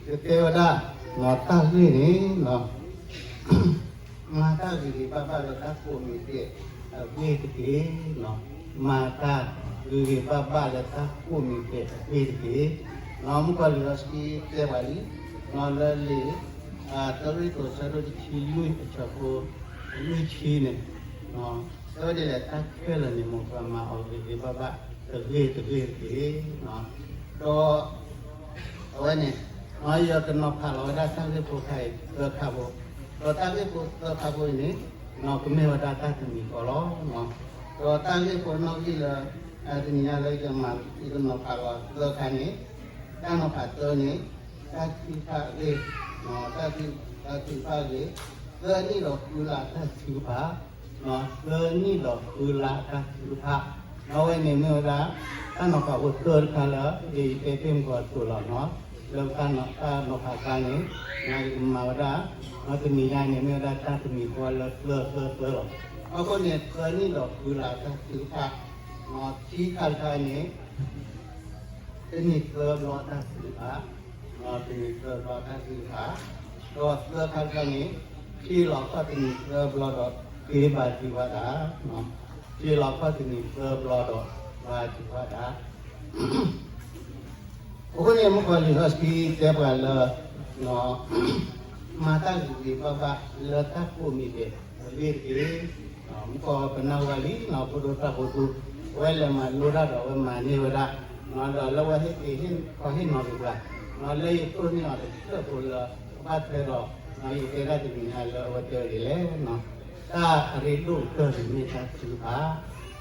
ကတဲဝဲဒၣ်, တၢ်ဂ့ၢ်န့ၣ်, မၤတၢ်ဂ့ၤဂ့ၤဘၣ်ဘၣ်လၢတၢ်ကိးမံၤဒဲးအဂ့ၢ်တက့ၢ်. မၤတၢ်ဂ့ၤဂ့ၤဘၣ်ဘၣ်လၢတၢ်ကိးမံၤဒဲးအဂ့ၢ်တက့ၢ်. မုၣ်ကီၤလံၤစီဆှံတဲပှၤလံ, လၢလံာ် တၢကရံၣ်သူး အဆၢဒိၣ်တဆံလွံၢ် အဆၢဖိလွံၢ်ဆံန့ၣ်, တဲဝဲဒ်လဲၣ်, တၢ်ခဲလၢာ်န့ၣ် မ်ပှၤမၤအီၤဂ့ၤဂ့ၤဘၣ်ဘၣ် တဂ့ၤတဂ့ၤတဂ့ၤ. ဒီး အဝဲန့ၣ်, ယကနီၤဖးလီၤဝဲဒၣ်တၢ်ဂ့ၢ်ဖိတခါအံၤသၢခါဖိ, ဒီးတၢ်ဂ့ၢ်ဖိသၢခါဖိအံၤန့ၣ်, ကမ့ၢ်ဝဲဒၣ်တၢ်တမံၤဃီလီၤ. ဒီးတၢ်ဂ့ၢ်ဖိနီၣ်ဂံၢ်လၢ တနံၤညါလၢယကမၤ ယကနီၤဖးလီၤသၢခါန့ၣ်, တၢ်နီၤဖးသၢန့ၣ်, တၢ်ထုကဖၣ်အဂ့ၢ်, တၢ်ထု, တၢ်ထုကဖၣ်အဂ့ၢ်, သၢနံၣ်ဒီးဃုလါတၢ်ထုကဖၣ်, သၢနံၣ်ဒီးဃုလါတၢ်ထုကဖၣ်, အဝဲန့ၣ်မ့ၢ်ဝဲဒၣ် တၢ်နီၤဖးဖိသၢတခါလၢ ယတဲတ့ၢ်မုၢ်ကီၤသိးလီၤနီၤ, လၢတၢ်နီၤဖးသၢန့ၣ်, ယကမၤဝဲဒၣ်, တနံၤညါန့ၣ် မ့ၢ်ဝဲဒၣ်တၢ်တမံၤဃီလၢသၢသၢသၢလီၤ. အဃိန့ၣ် သၢနံၣ်ဒီးဃုလါတၢ်ထုကဖၣ်, ခံခါတခါန့ၣ် တနံၤသၢဘျီတၢ်ထုကဖၣ်, တနံၤသၢဘျီတၢ်ထုကဖၣ်, ဒီးသၢခါတခါန့ၣ်, ထံၣ်လီၤခီၣ်တနံၤသၢဘျီဒီး က့ၤဘါထုကဖၣ်တၢ်, ထံၣ်လီၤခီၣ်တနံၤသၢဘျီဒီး ဘါထုကဖၣ်တၢ်. အဃိန့ၣ် မုၣ်ကီၤလံၤစီဆှံတဲပှၤလၢ မၤတၢ်ဂ့ၤဂ့ၤဘၣ်ဘၣ်လၢတၢ်ကိးမံၤဒဲးအဂ့ၢ်တက့ၢ်. မုၣ်ကီၤပနၢ်ဝဲလံ ဖိဒိၣ်တၢ်ဖိသူ, အဝဲလဲၤမၤလိတၢ်ဒီးအဝဲမၤန့ၢ်ဝဲဒၣ်, ဒီးလၢအဝဲဟ့ၣ်က့ၤဟ့ၣ်ခီဟ့ၣ်နီၤက့ၤပှၤ, လၢယတိၢ်န့ၢ်အီၤတဖျၢၣ်ဖိလၢ ကဘၣ်ထွဲဒီး ယတဲဒၣ်တနံၤညါလၢအဝဲတဲဝဲဒ်လဲၣ်, တၢ်အရ့ဒိၣ်ကတၢၢ်န့ၣ်မ့ၢ်တၢ်ထုကဖၣ်,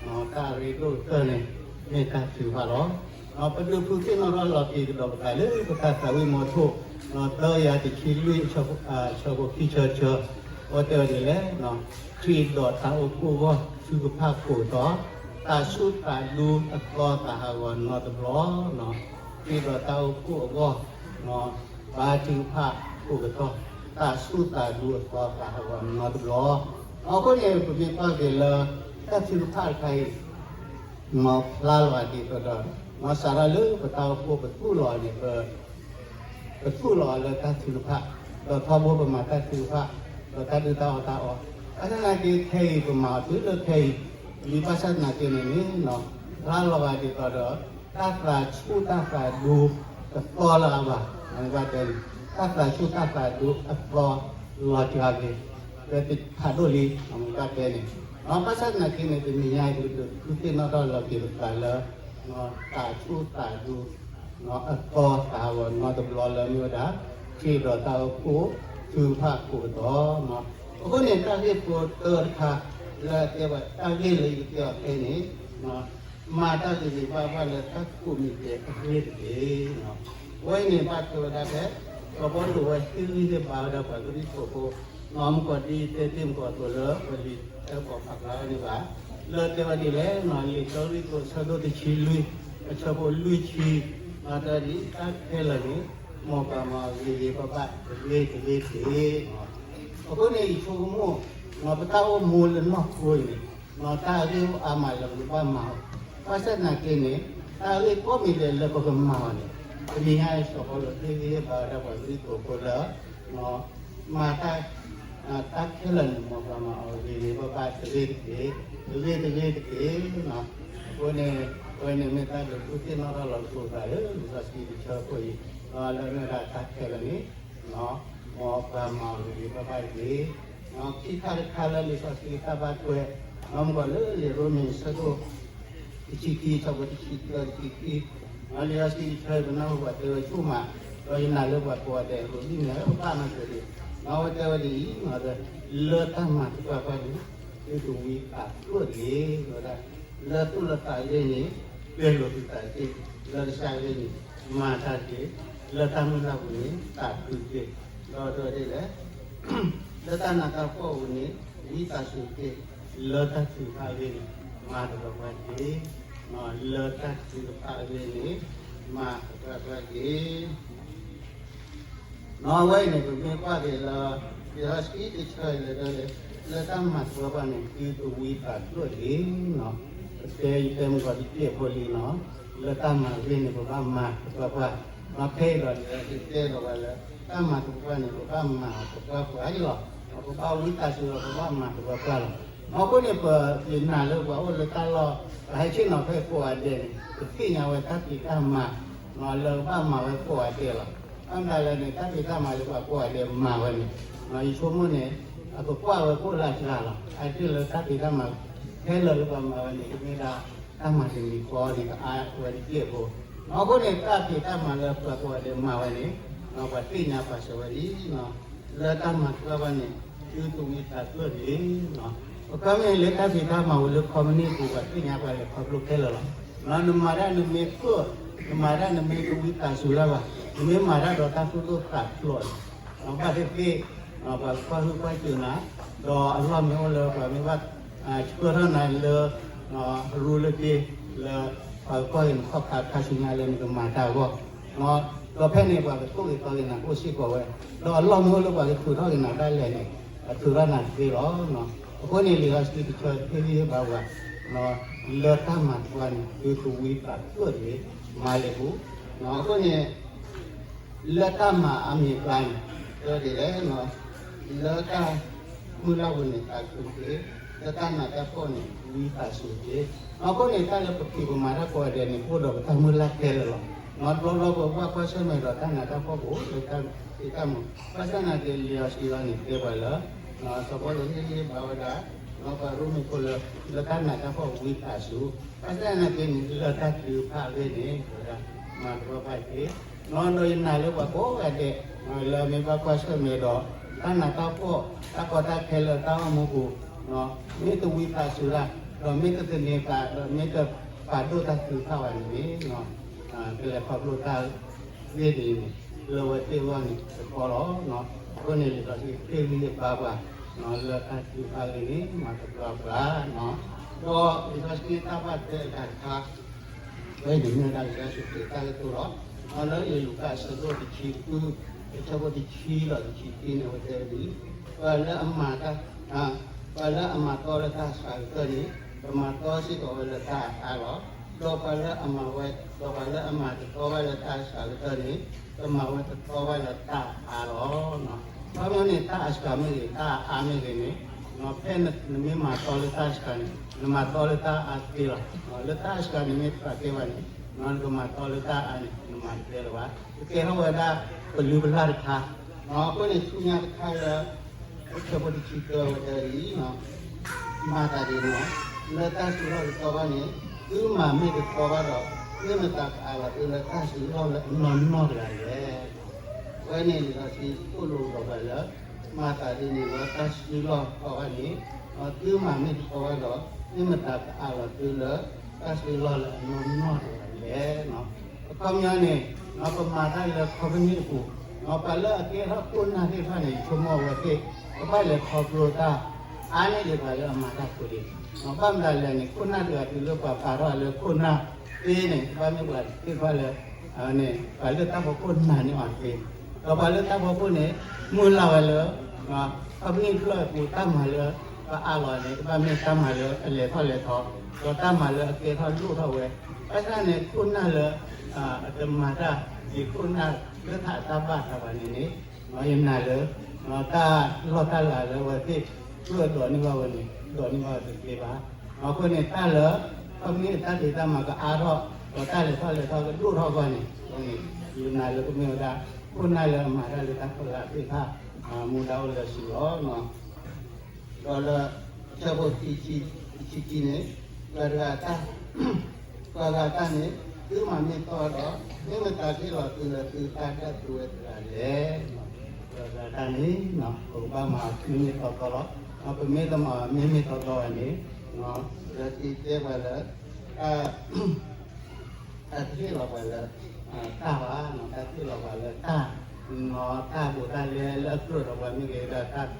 တၢ်အရ့ဒိၣ်ကတၢၢ်န့ၣ် မ့ၢ်တၢ်ထုကဖၣ်လီၤ. ပဒုးဖုသ့ၣ်နီၣ်ထီၣ်လီၤက့ၤကဒီးပသးလၢပတၢ်သးဝံၣ်မီထိၣ်, သၢကယၤတဆံလွံၢ် အဆၢဖိခံဆၢတဆၢ, အဝဲတဲဝဲဒ်လဲၣ်, ခရံာ်ဒီးတၢ်အိၣ်ဖှိၣ်အဂီၢ် ထုကဖၣ်ကိးကတီၢ်, တၢ်ဆူၣ်သးဒူအသီသးဟးဂီၤနီတဘျီ, ခရံာ်ဒီးတၢ်အိၣ်ဖှိၣ်အဂီၢ် ဘါထုကဖၣ်ကိးကတီၢ်, တၢ်ဆူၣ်သးဒူအသီသးဟးဂီၤနီတဘျီ. အဃိန့ၣ် ပမ့ၢ်ကွၢ်က့ၤလၢ တၢ်ထုကဖၣ်တခါအံၤ မ်ဖျါလီၤဂာ်ဒ်သိးဒီး မ်စးထီၣ်လၢပတၢ်အိၣ်ဖှိၣ်ပသူၣ်လီၤန့ၣ် ပသူၣ်လီၤအီၤလၢတၢ်ထုကဖၣ်, ဒီးထီဘိပမၤတၢ်ထုကဖၣ်, ဒီးတၢ်ဒုၣ်တၢ်အီၣ်တၢ်အီ, ဘၣ်ဆၣ်သနာ်က့ခဲအံၤပမၤအီၤတုၤလၢခဲအံၤ, ဒ်ဘၣ်ဆၣ်သနာ်က့န့ၣ်န့ၣ် ဖျါလီၤဂာ်ဒ်သိးဒီး တၢ်သးဆူၣ်တၢ်သးဒူအသီလၢအဘၣ်, ဘၣ်တဲန့ၣ် တၢ်သးဆူၣ်တၢ်သးဒူအသီလီၤစှၤက့ၤ လၢတဖးဒိၣ်လံ, ဘၣ်တဲန့ၣ်, ဘၣ်ဆၣ်သနာ်က့န့ၣ် တနံၤညါအံၤ ပကဒုးသ့ၣ်နီၣ်ထီၣ်လီၤက့ၤပသးလၢ တၢ်ဆူၣ်တၢ်ဒူ အသီသးဟးဂီၤနီတဘျီလၢမ့ၢ်ဝဲဒၣ် ခရံာ်ဒီးတၢ်အိၣ်ဖှိၣ်ထုကဖၣ်ကိးကတီၢ်. အဃိန့ၣ် တၢ်ဂ့ၢ်ဖိတၢတခါ လၢအတဲဝဲတၢ်ဂ့ၢ်လၢယကတဲအီၤခဲအံၤန့ၣ် မၤတၢ်ဂ့ၤဂ့ၤဘၣ်ဘၣ်လၢတၢ်ကိးမံၤဒဲးအဂ့ၢ်တက့ၢ်. အဝဲအံၤန့ၣ် ဘၣ်ထွဲဝဲဒၣ်ဖဲ စီၤပီလူးဝဲဟ့ၣ်ဂံၢ်ဟ့ၣ်ဘါဝဲဒၣ်ပှၤကရံၣ်ဖိဖိ, မ်ကီၢ်ဒ်တဲတ့ၢ်မကီၢ်သိးလၢပလံာ်တၢ်ကီၢ်ဖးကျါန့ၣ်ဘၣ်, လၢတဲဝဲဒ်လဲၣ်, လံာ်တၢကရံၣ်သူး အဆၢဒိၣ်တဆံလွံၢ် အဆၢဖိလွံၢ်ဆံ, မၤတၢ်ဒ်တၢ်ခဲလၢာ်န့ၣ် မ်ပှၤမၤအီၤဂ့ၤဂ့ၤဘၣ်ဘၣ်တဂ့ၤတဂ့ၤတဂ့ၤ. အဃိန့ၣ် ယဆိကမိၣ် ပတၢ်အိၣ်မူလၢနီၢ်ခိအံၤန့ၣ် တၢ်အဂ့ၢ်အိၣ်အါမးလၢပကဘၣ်မၤအီၤ, ဘၣ်ဆၣ်သနာ်က့န့ၣ် တၢ်အဂ့ၢ်ကိးမံၤဒဲးလၢပကမၤအီၤန့ၣ် တနံၤညါအံၤ စီၤပီလူးဟ့ၣ်ဂံၢ်ဟ့ၣ်ဘါဝဲဒၣ်ပှၤကရံၣ်ဖိဖိလၢ မၤတၢ် တၢ်ခဲလၢာ်န့ၣ် မ်ပှၤမၤအီၤဂ့ၤဂ့ၤဘၣ်ဘၣ်တဂ့ၤတက့ၢ်, တဂ့ၤတဂ့ၤတက့ၢ်. အဃိန့ၣ် အဝဲန့ၣ်မ့ၢ်တၢ်ဒုးသ့ၣ်နီၣ်ထီၣ်လီၤပသးလၢ လံာ်စီဆှံတဆၢဖိအံၤ လၢအမ့ၢ်ဝဲဒၣ်တၢ်ခဲလၢာ်န့ၣ် မ်ပှၤမၤအီၤဂ့ၤဂ့ၤဘၣ်ဘၣ်တက့ၢ်. ခံခါတခါလၢလံာ်စီဆှံတၢ်ဘၣ်ထွဲ မ်ကီၢ်လၢလံာ်ရိမ့ၤအဆၢဒိၣ် တဆံခံ အဆၢဖိတဆံသၢ တဆံခံ, လံာ်စီဆှံတဆၢအံၤ ပနၢ်ဟူပှၤတဲဝဲဆူၣ်မး, ဒီးယနာ်လၢပှၤကိးဂၤဒဲး ရိၤဒ်န့ၣ် ပဘၣ်မၤစၢၤဒံး, အဝဲတဲဝဲဒ်အံၤ, လၢတၢ်မၤသပှၢ်ပှၢ်န့ၣ် သုတဝံသးဖျိးတဂ့ၤ, ဝဲဒၣ် လၢသူၣ်လၢသးအဂ့ၢ်န့ၣ် ပျဲလိာ်သုသးတက့ၢ်, လၢကစၢ်အဂ့ၢ်န့ၣ် မၤတၢ်တက့ၢ်, လၢတၢ်မုၢ်လၢ်ပူၤန့ၣ် သးခုတက့ၢ်, ဒီးတဲဝဲဒ်လဲၣ် လၢတၢ်နးတၢ်ဖှီၣ်အပူၤန့ၣ် ဝံသးစူၤတက့ၢ်, လၢတၢ်ထုကဖၣ်အဂ့ၢ်န့ၣ် မၤသပှၢ်ပှၢ်တက့ၢ်, လၢတၢ်ထုကဖၣ်အဂ့ၢ်န့ၣ် မၤသပှၢ်ပှၢ်တက့ၢ်. အဝဲအံၤန့ၣ် ပမ့ၢ်ကွၢ်က့ၤလၢ လံာ်စီဆှံတဆၢအံၤလၢ လၢတၢ်မၤသပှၢ်ပှၢ်န့ၣ် သုတဝံသးဖျိးတဂ့ၤ, ပတဲယတဲမုၢ်ဂီၤတက့ၢ်အဖိလံနီၤ, လၢတၢ်မၤအဂ့ၢ်န့ၣ် ပဘၣ်မၤသပှၢ်ပှၢ် ဖဲအံၤဒီးန့ၣ် ယတဲဒီးဝဲလၢ တၢ်မၤသပှၢ်ပှၢ်န့ၣ် ပဘၣ်မၤသပှၢ်ပှၢ်အံၤလီၤ. ပဘၣ်ဝံသးစူၤဒီး ပဘၣ်မၤသပှၢ်ပှၢ်လီၤ. အဃိန့ၣ် ပယနာ်လၢပှၤအိၣ်လၢတၢ်လီၢ် ပဟဲဆ့ၣ်နီၤဖဲကိးဂၤဒဲးန့ၣ် ပသ့ၣ်ညါဝဲတၢ်ဖံးတၢ်မၤ လၢကဘၣ်မၤဝဲကိးဂၤဒဲးလီၤ. ဘၣ်မတၤလဲၣ်န့ၣ် တၢ်ဖံးတၢ်မၤလၢပှၤကိးဂၤဒဲးမၤဝဲန့ၣ် ယဆိကမိၣ်န့ၣ် အကကွၢ်ဝဲကိၣ်လၢအစှၤလီၤ. အဒိလၢတၢ်ဖံးတၢ်မၤ ခဲလၢာ်လၢပှၤမၤဝဲန့ၣ် ကမ့ၢ်ဒၣ်တၢ်မၤတမံၤဃီန့ၣ် ကအါဝဲတက့ၢ်ဖိ. အဃိန့ၣ် တၢ်ဖံးတၢ်မၤလၢပှၤကိးဂၤဒဲးမၤဝဲန့ၣ် ပှၤသ့ၣ်ညါပာ်စၢၤဝဲလံ လၢတၢ်မၤသပှၢ်ပှၢ်န့ၣ် သုတဝံသးစူၤတဂ့ၤ. အခီပညီလၢတၢ်ဖံးတၢ်မၤဝဲလၢခီပနံၣ်အပူၤ ပှၤသ့ၣ်ညါပှၤလဲၤခီဖျိခဲလၢာ်လီၤ. နမၤတၢ်နမ့ၢ်ကိၣ်, နမၤတၢ်နမ့ၢ်တဝံသးစူၤလၢၤဘၣ်, နမ့ၢ်မၤတၢ်ဒီးတၢ်သူၣ်ဒိၣ်သးဖျိးန့ၣ် ဘၣ်သ့ၣ်သ့ၣ် ပှၤကွၢ်ဟုၣ်ကွၢ်စူၤနၤ, ဒီးအလီၢ်မ့ၢ်အိၣ်လၢပှၤမ့ၢ်ဘၣ်ဆှၢထီၣ်နၤလၢ ရူလၢက့ လၢပှၤကကွၢ်က့ၤနခီၣ်ခါခါဆူညါလၢနကမၤတၢ်အဂီၢ်, ဒီးဖဲန့ၣ်ပှၤကသိၣ်က့ၤသီက့ၤနၤအိၣ်စ့ၢ်ကီးဝဲ, ဒီးအလီၢ်မ့ၢ်အိၣ်လၢပှၤကထုးထီၣ်က့ၤနၤဒၣ်လဲာ်န့ၣ် အထုးထီၣ်နၤတသ့လီၤ. အဃိန့ၣ် လံာ်စီဆှံကဆၢဟ့ၣ်ဂံၢ်ဟ့ၣ်ဘါပှၤ လၢတၢ်မၤသပှၢ်န့ၣ် သုတဝံသးစူၤတဂ့ၤ, မၤလဲၤပူၤ, အဃိန့ၣ် လၢတၢ်မၤအါမံၤအကျါန့ၣ် တဲဒ်လဲၣ်, လၢတၢ်မုၢ်လၢ်ပူၤန့ၣ် သးခုတက့ၢ်, လၢတၢ်နးတၢ်ဖှီၣ်န့ၣ် ဝံသးစူၤတက့ၢ်. အဃိန့ၣ် တၢ်လၢပဖံးပမၤတၢ်ကိးဂၤဒဲးန့ၣ် အိၣ်ဒီးပတၢ်မုၢ်လၢ်ခဲလၢာ်လီၤ. တဘျီဘျီပဘၣ်ကွၢ်ဆၢၣ်မဲာ်ဒီးတၢ်နးတၢ်ဖှီၣ်ပူၤ လၢတၢ်ဖံးတၢ်မၤ, ဘၣ်ဆၣ်သနာ်က့ လံာ်စီဆှံအံၤန့ၣ် တဲပှၤလၢ စီၤပီလူးဟ့ၣ်ဂံၢ်ဟ့ၣ်ဘါဝဲဒၣ် ပှၤရိမ့ၤဖိလၢ လၢတၢ်နးတၢ်ဖှီၣ်ဝံသးစူၤ, ဘၣ်ဆၣ်သနာ်က့န့ၣ် လၢတၢ်ထုကဖၣ်အဂ့ၢ်န့ၣ် ဝဲဒၣ်မၤသပှၢ်ပှၢ်တက့ၢ်. ဒီးယနာ်လၢပှၤကိးဂၤဒဲး လၢအမ့ၢ်ဘၣ်ကွၢ်ဆၢၣ်မဲာ်ဒီး တၢ်နးတၢ်ဖှီၣ် တၢ်ကီတၢ်ခဲလၢတၢ်အိၣ်မူပူၤ မ့ၢ်တဝံသးစူၤတၢ် ဒီးမ့ၢ်တသန့ၤသး ဒီးမ့ၢ်တပာ်ဒိၣ်တၢ်ထုကဖၣ်ဘၣ်န့ၣ်န့ၣ် ကလဲၤခီဖျိတၢ်ဂ့ၢ်ဒ်အံၤန့ၣ် လၢဝဲသ့ၣ်အဂီၢ်န့ၣ်တခီလီၤ. အဃိန့ၣ် လံာ်စီဆှံဟ့ၣ်ဂံၢ်ဟ့ၣ်ဘါပှၤ လၢတၢ်ထုကဖၣ်အဂ့ၢ်န့ၣ် မၤသပှၢ်ပှၢ်, ဒီးလံာ်စီဆှံတၢ်ဘၣ်ထွဲအဂၤတခါ ဝဲန့ၣ်မ့ၢ်ဝဲဒၣ်ကစၢ်ယ့ၣ်ၡူးခရံာ်တၢ်ဂ့ၢ်ခိၣ်လီၤ. လၢလံာ်လူၤကၣ်အဆၢဒိၣ်တဆံဃု အဆၢဖိတဆံဒီးတဆံခံန့ၣ် အဝဲတဲဝဲဒ်အံၤ, ပှၤလၢအမၤတၢ် ပှၤလၢအမၤသီလၢတၢ်အစှၤကတၢၢ်န့ၣ် ကမၤသီစ့ၢ်ကီးဝဲလၢတၢ်အါအါလီၤ. ဒီးပှၤလၢအမၤဝဲ ဒီးပှၤလၢအမၤတသီဘၣ်လၢတၢ်အစှၤကတၢၢ်န့ၣ် ကမၤဝဲတသီဘၣ်လၢတၢ်အါလီၤ. အခီပညီန့ၣ် တၢ်အစှၤမ့ၢ်ဂ့ၤ တၢ်အါမ့ၢ်ဂ့ၤန့ၣ် ဖဲနမ့ၢ်မၤသီလၢတၢ်အစှၤန့ၣ် နမၤသီလၢတၢ်အါတသ့လီၤ. လၢတၢ်အစှၤန့ၣ်မ့ၢ်တသ့ဘၣ်န့ၣ် နကမၤသီလၢတၢ်အါန့ၣ် နမၤတသ့လၢၤဘၣ်. ကကဲထီၣ်ဝဲဒၣ်ပလုၢ်ပလၢ်တခါ, အဃိန့ၣ်ဆူညါတခါလၢ အဆၢဖိတဆံသၢဝဲတဲဒ်အံၤ, မၤသးဒ်န့ၣ်, လၢတၢ်စုလီၢ်တသီဘၣ်န့ၣ် သုမၤမ့ၢ်တသီဘၣ်ဒီး မ့ၢ်မတၤကအးလီၤသုလၢတၢ်စုလီၢ်လၢအနီၢ်နီၢ်တဂၤလဲၣ်. ဝဲန့ၣ်လံာ်စီဆှံသိၣ်လိဒီးပှၤလၢ မၤသးဒ်န့ၣ်လၢတၢ်စုလီၢ်တသီဘၣ်န့ၣ်, သုမၤမ့ၢ်တသီဘၣ်ဒီး မ့ၢ်မတၤကအးလီၤသုလၢ တၢ်စုလီၢ်လၢအနီၢ်နီၢ်တဂၤလဲၣ်. အခီပညီန့ၣ် ပမၤတၢ်လၢခီပနံၣ်အပူၤ, ပှၤလၢအကဲထီၣ်ခိၣ်နၢ်သ့ၣ်တဖၣ်န့ၣ် ယဆိကမိၣ်အဝဲသ့ၣ် ကဘၣ်လဲၤခီဖျိတၢ် အါန့ၢ်ဒံးပှၤလၢအမၤတၢ်ဖိလံ. ဘၣ်မတၤလဲၣ်န့ၣ် ခိၣ်နၢ်တဂၤတုၤလၢပှၤပာ်ထီၣ်လၢခိၣ်နၢ်သ့န့ၣ် ကဘၣ်မ့ၢ်ပှၤသ့ၣ်တဖၣ်လၢ န့ၣ် ပှၤလၢတၢ်ဖီခိၣ်နာ်န့ၢ်အီၤသ့, ဒီးပှၤလၢတၢ်ဖီခိၣ်န့ၣ် မုၢ်လၢ်ဝဲလၢ ခီပနံၣ်တဖျၢၣ်အပူၤတၢ်မၤလၢ ကအးလီၤန့ၣ် ကဘၣ်မ့ၢ်တၢ်မၤလၢအလဲၤထီၣ်လဲၤထီ, ဒီးတၢ်မၤလၢအကဲထီၣ်လိၣ်ထီၣ်ဝဲ, ဘၣ်ဆၣ်န့ၣ် ခိၣ်နၢ်လၢ အတမၤတၢ်ဒ်ခိၣ်နၢ်လၢထးအတၢ်ဘၣ်အသးဘၣ်န့ၣ်န့ၣ် ယနာ်လၢ တၢ်လီၢ်တၢ်လၤလၢအဝဲသ့ၣ် ကြၢးဒိးန့ၢ်ဘၣ်ဝဲန့ၣ် ဒိးန့ၢ်ဘၣ်ဝဲတသ့ဘၣ်. အဃိန့ၣ် တၢ်လၢ ခီပနံၣ်အတၢ်ဖံးတၢ်မၤကအါထီၣ် ဒီးတၢ်လဲၤထီၣ်လဲၤထီကဒိၣ်ထီၣ်အဂီၢ်န့ၣ် ယနာ်လၢကမ့ၢ်ဝဲဒၣ် ခိၣ်နၢ်လၢအမၤတၢ်လၢတၢ်ဖီလာ်သ့ၣ်တဖၣ် မူဒါအိၣ်လၢအစုလီၤ. ဒီးလၢ ဆၢဖိခံဆံခံန့ၣ် ပှၤတဂၤတၢ် ပှၤဂၤတၢ်န့ၣ် သုမၤမ့ၢ်သီဒီး မ့ၢ်မတၤဟ့ၣ်လီၤသုလၢသုတၢ်ဒၣ်သုဝဲတဂၤလဲၣ်. ပှၤဂၤတၢ်န့ၣ် ပကဘၣ်မၤမ့ၢ်မ့ၢ်သီသီလီၤ. ပမ့ၢ်တမၤမ့ၢ်မ့ၢ်သီသီဘၣ်န့ၣ် လၢခံတဲပှၤလၢ တၢ်တဟ့ၣ်လီၤပှၤလၢ တၢ်ဘၣ်, တၢ်တဟ့ၣ်လီၤပှၤလၢတၢ်, တၢ်ဘူးတၢ်လဲလၢအကြၢးဒီးပှၤမ့ၢ်ဂ့ၤ,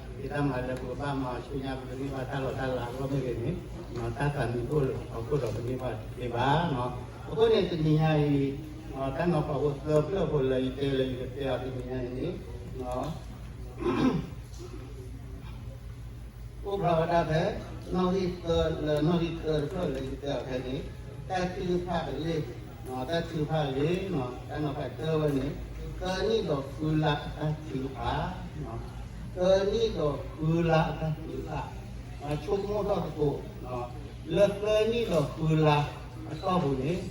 ဒီးတၢ်ဖံးတၢ်မၤလၢပကဘၣ်မၤဆူညါ ပကန့ၢ်ဘၣ်တၢ်လီၤတၢ်လၤအဂီၢ်မ့ၢ်ဂ့ၤန့ၣ်, တၢ်သးမံၤဒိၣ်လၢဟီၣ်ခိၣ်ဒီးပန့ၢ်ဘၣ်တသ့ဘၣ်. အဃိန့ၣ်တနံၤညါအံၤ တၢ်နီၤဖးဖိသၢဖျၢၣ်ဖိလၢယတဲလၢယကတဲအီၤတနံၤညါအံၤန့ၣ် အိၣ်ဖျါဝဲဒၣ်ဖဲ နီၣ်ဂံၢ်သၢလၢနီၣ်ဂံၢ်သၢတဖျၢၣ်လၢယတဲအီၤဖဲန့ၣ် တၢ်ထုကဖၣ်အဂ့ၢ် တၢ်ထုကဖၣ်ဂ့ၤ, တၢ်နီၤဖးတၢဝဲန့ၣ်, သၢနံၣ်ဒီးဃုလါအတၢ်ထုကဖၣ်, သၢနံၣ်ဒီးဃုလါအတၢ်ထုကဖၣ်, ဆိကမိၣ်ထီၣ်သကိး, လၢသၢနံၣ်ဒီးဃုလါအတီၢ်ပူၤန့ၣ်,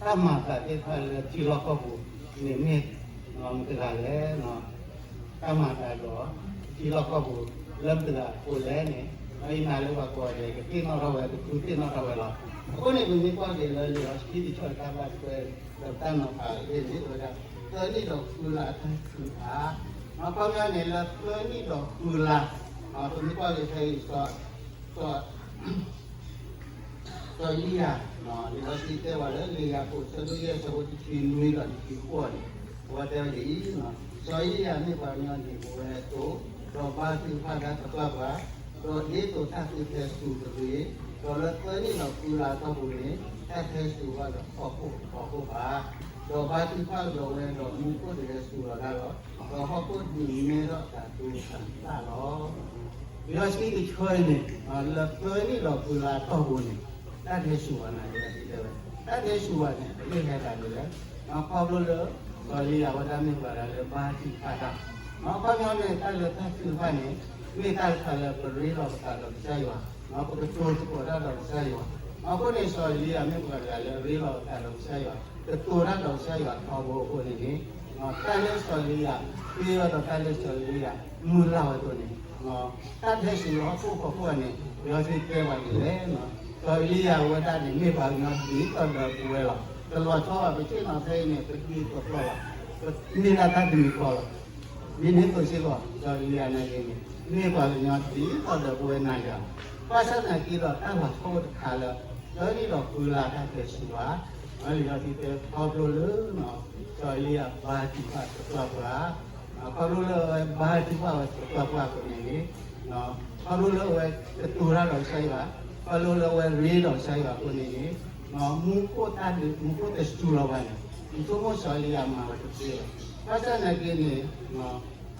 တၢ်မၤအသးသ့ၣ်တဖၣ်လၢထံလီၢ်ကီၢ်ပူၤန့ၣ်မ့ၢ် မတၤတဂၤလဲၣ်, တၢ်မၤအသးဒီးထံလီၢ်ကီၢ်ပူၤလၢမတၤတဂၤအဃိလဲၣ်န့ၣ်, ယနာ်လၢပှၤကိးဂၤဒဲး ကသ့ၣ်နီၣ်ထီၣ်ဝဲ ကဃုသ့ၣ်နီၣ်ထီၣ်ဝဲလီၤ. အဃိန့ၣ် ပမ့ၢ်ကွၢ်က့ၤလၢလံာ်စီဆှံတဆၢအတၢ်ဘၣ်ထွဲ ဒီးတၢ်နီၤဖးသ့ၣ်န့ၣ် အဝဲဒၣ် သၢနံၣ်ဒီးဃုလါအတၢ်ထုကဖၣ်, အခီပညီန့ၣ် လၢသၢနံၣ်ဒီးဃုလါ, ပမ့ၢ်ကွၢ်က့ၤဖဲအံၤ စီၤ စီၤအ့လံယၤ, လံာ်စီဆှံတဲဝဲလၢ လံာ်ယၤကိာ် အဆၢဒိၣ်ယဲၢ် အဆၢဖိတဆံနွံဒီးတဆံဃိးန့ၣ်, အဝဲတဲဝဲဒ်အံၤ, စီၤအ့လံယၤမ့ၢ်ပှၤကညီဒ်ပဝဲအသိး, ဒီးဘါထုကဖၣ်တၢ်သပှၢ်ပှၢ်, ဒီးဒ်သိးတၢ်ဃုထၢစူၤတဂ့ၤ, ဒီးလၢသၢနံၣ်ဒီးဃုလါအတီၢ်ပူၤန့ၣ် တၢ်ထဲစူၤဘၣ်ဒီးဟီၣ်ခိၣ်တဘီခိၣ်ဘၣ်, ဒီးဘါထုကဖၣ်ကဒီးဝဲဒီးမူခိၣ်တဂဲၤစူၤလီၤတၢ်လီၤ, ဒီးဟီၣ်ခိၣ်ဒုးနဲထီၣ်သးဒိသးသၣ်လီၤ. လံာ်စီဆှံကဆၢအံၤန့ၣ် လၢသၢနံၣ်ဒီးဃုလါအတီၢ်ပူၤန့ၣ် တၢ်ထဲစူၤဘၣ်န့ၣ် တဲဝဲ, တၢ်ထဲစူၤဘၣ်န့ၣ် တမ့ၢ်ဟဲသးဒ်လဲၣ်, ခီဖျိလၢ စီၤအ့လံယၤဝဲဒၣ်မ့ၢ်ပှၤတဂၤလၢဘါထုကဖၣ်တၢ်, အခီပညီန့ၣ် တၢ်လၢတၢ်ထုကဖၣ်န့ၣ် မ့ၢ်တၢ်တခါလၢပရ့လိာ်ပသးဒီးကစၢ်ယွၤ, ပကတိၤသကိးတၢ်ဒီးကစၢ်ယွၤ, အဃိန့ၣ် စီၤအ့လံယၤမ့ၢ်ပှၤတဂၤလၢအရ့လိာ်အသးဒီးကစၢ်ယွၤ, ကတိၤတၢ်ဒီးကစၢ်ယွၤထီဘိအဃိန့ၣ်န့ၣ်, တၢ်လၢစီၤအ့လံယၤ ဃ့ဝဲဒီးတၢ်လၢစီၤအ့လံယၤ မုၢ်လၢ်ဝဲအသိးန့ၣ်, တၢ်ထဲစူၤလီၤဟီၣ်ခိၣ်တဘီခိၣ်န့ၣ် လံာ်စီဆှံတဲဝဲဒ်လဲၣ်, စီၤအ့လံယၤဝဲဒၣ်န့ၣ် မ့ၢ်ပှၤကညီဒ်သိးဒီးပဝဲလီၤ. တလီၤဆီဘၣ် ပဆ့ၣ်နီၤဖဲအံၤန့ၣ် ပဒ်သိးပျီလီၤ, ပမ့ၢ်ဒၣ်တၢ်တမံၤဃီလီၤ. မ့ၢ်န့ၣ်သိးစ့ၢ်ကီး စီၤအ့လံယၤန့ၣ်ဂ့ၤန့ၣ် မ့ၢ်ပှၤကညီဒ်သိးဒီးပဝဲနၤယၤလီၤ. ဘၣ်ဆၣ်သနာ်က့ဒီး တၢ်လီၤဆီအိၣ်တခါလၢ သၢနံၣ်ဒီးဃုလါတၢ်ထဲစူၤဘၣ်, လံာ်စီဆှံတဲခီဖျိလၢ စီၤအ့လံယၤဘါထုကဖၣ်သပှၢ်ပှၢ်, ခီဖျိလၢအဝဲဘါထုကဖၣ်ဝဲသပှၢ်ပှၢ်အဃိန့ၣ်န့ၣ်, ခီဖျိလၢအဝဲကတိၤတၢ်ဒီးကစၢ်ယွၤ, ခီဖျိလၢအဝဲရ့ဒီးကစၢ်ယွၤအဃိန့ၣ်န့ၣ်, မူခိၣ်တၢ်ဒုး မူခိၣ်တစူၤလီၤဘၣ်န့ၣ် ယဆိကမိၣ်စီၤအ့လံယၤမၤဝဲတသ့ဘၣ်. ဘၣ်ဆၣ်သနာ်က့န့ၣ်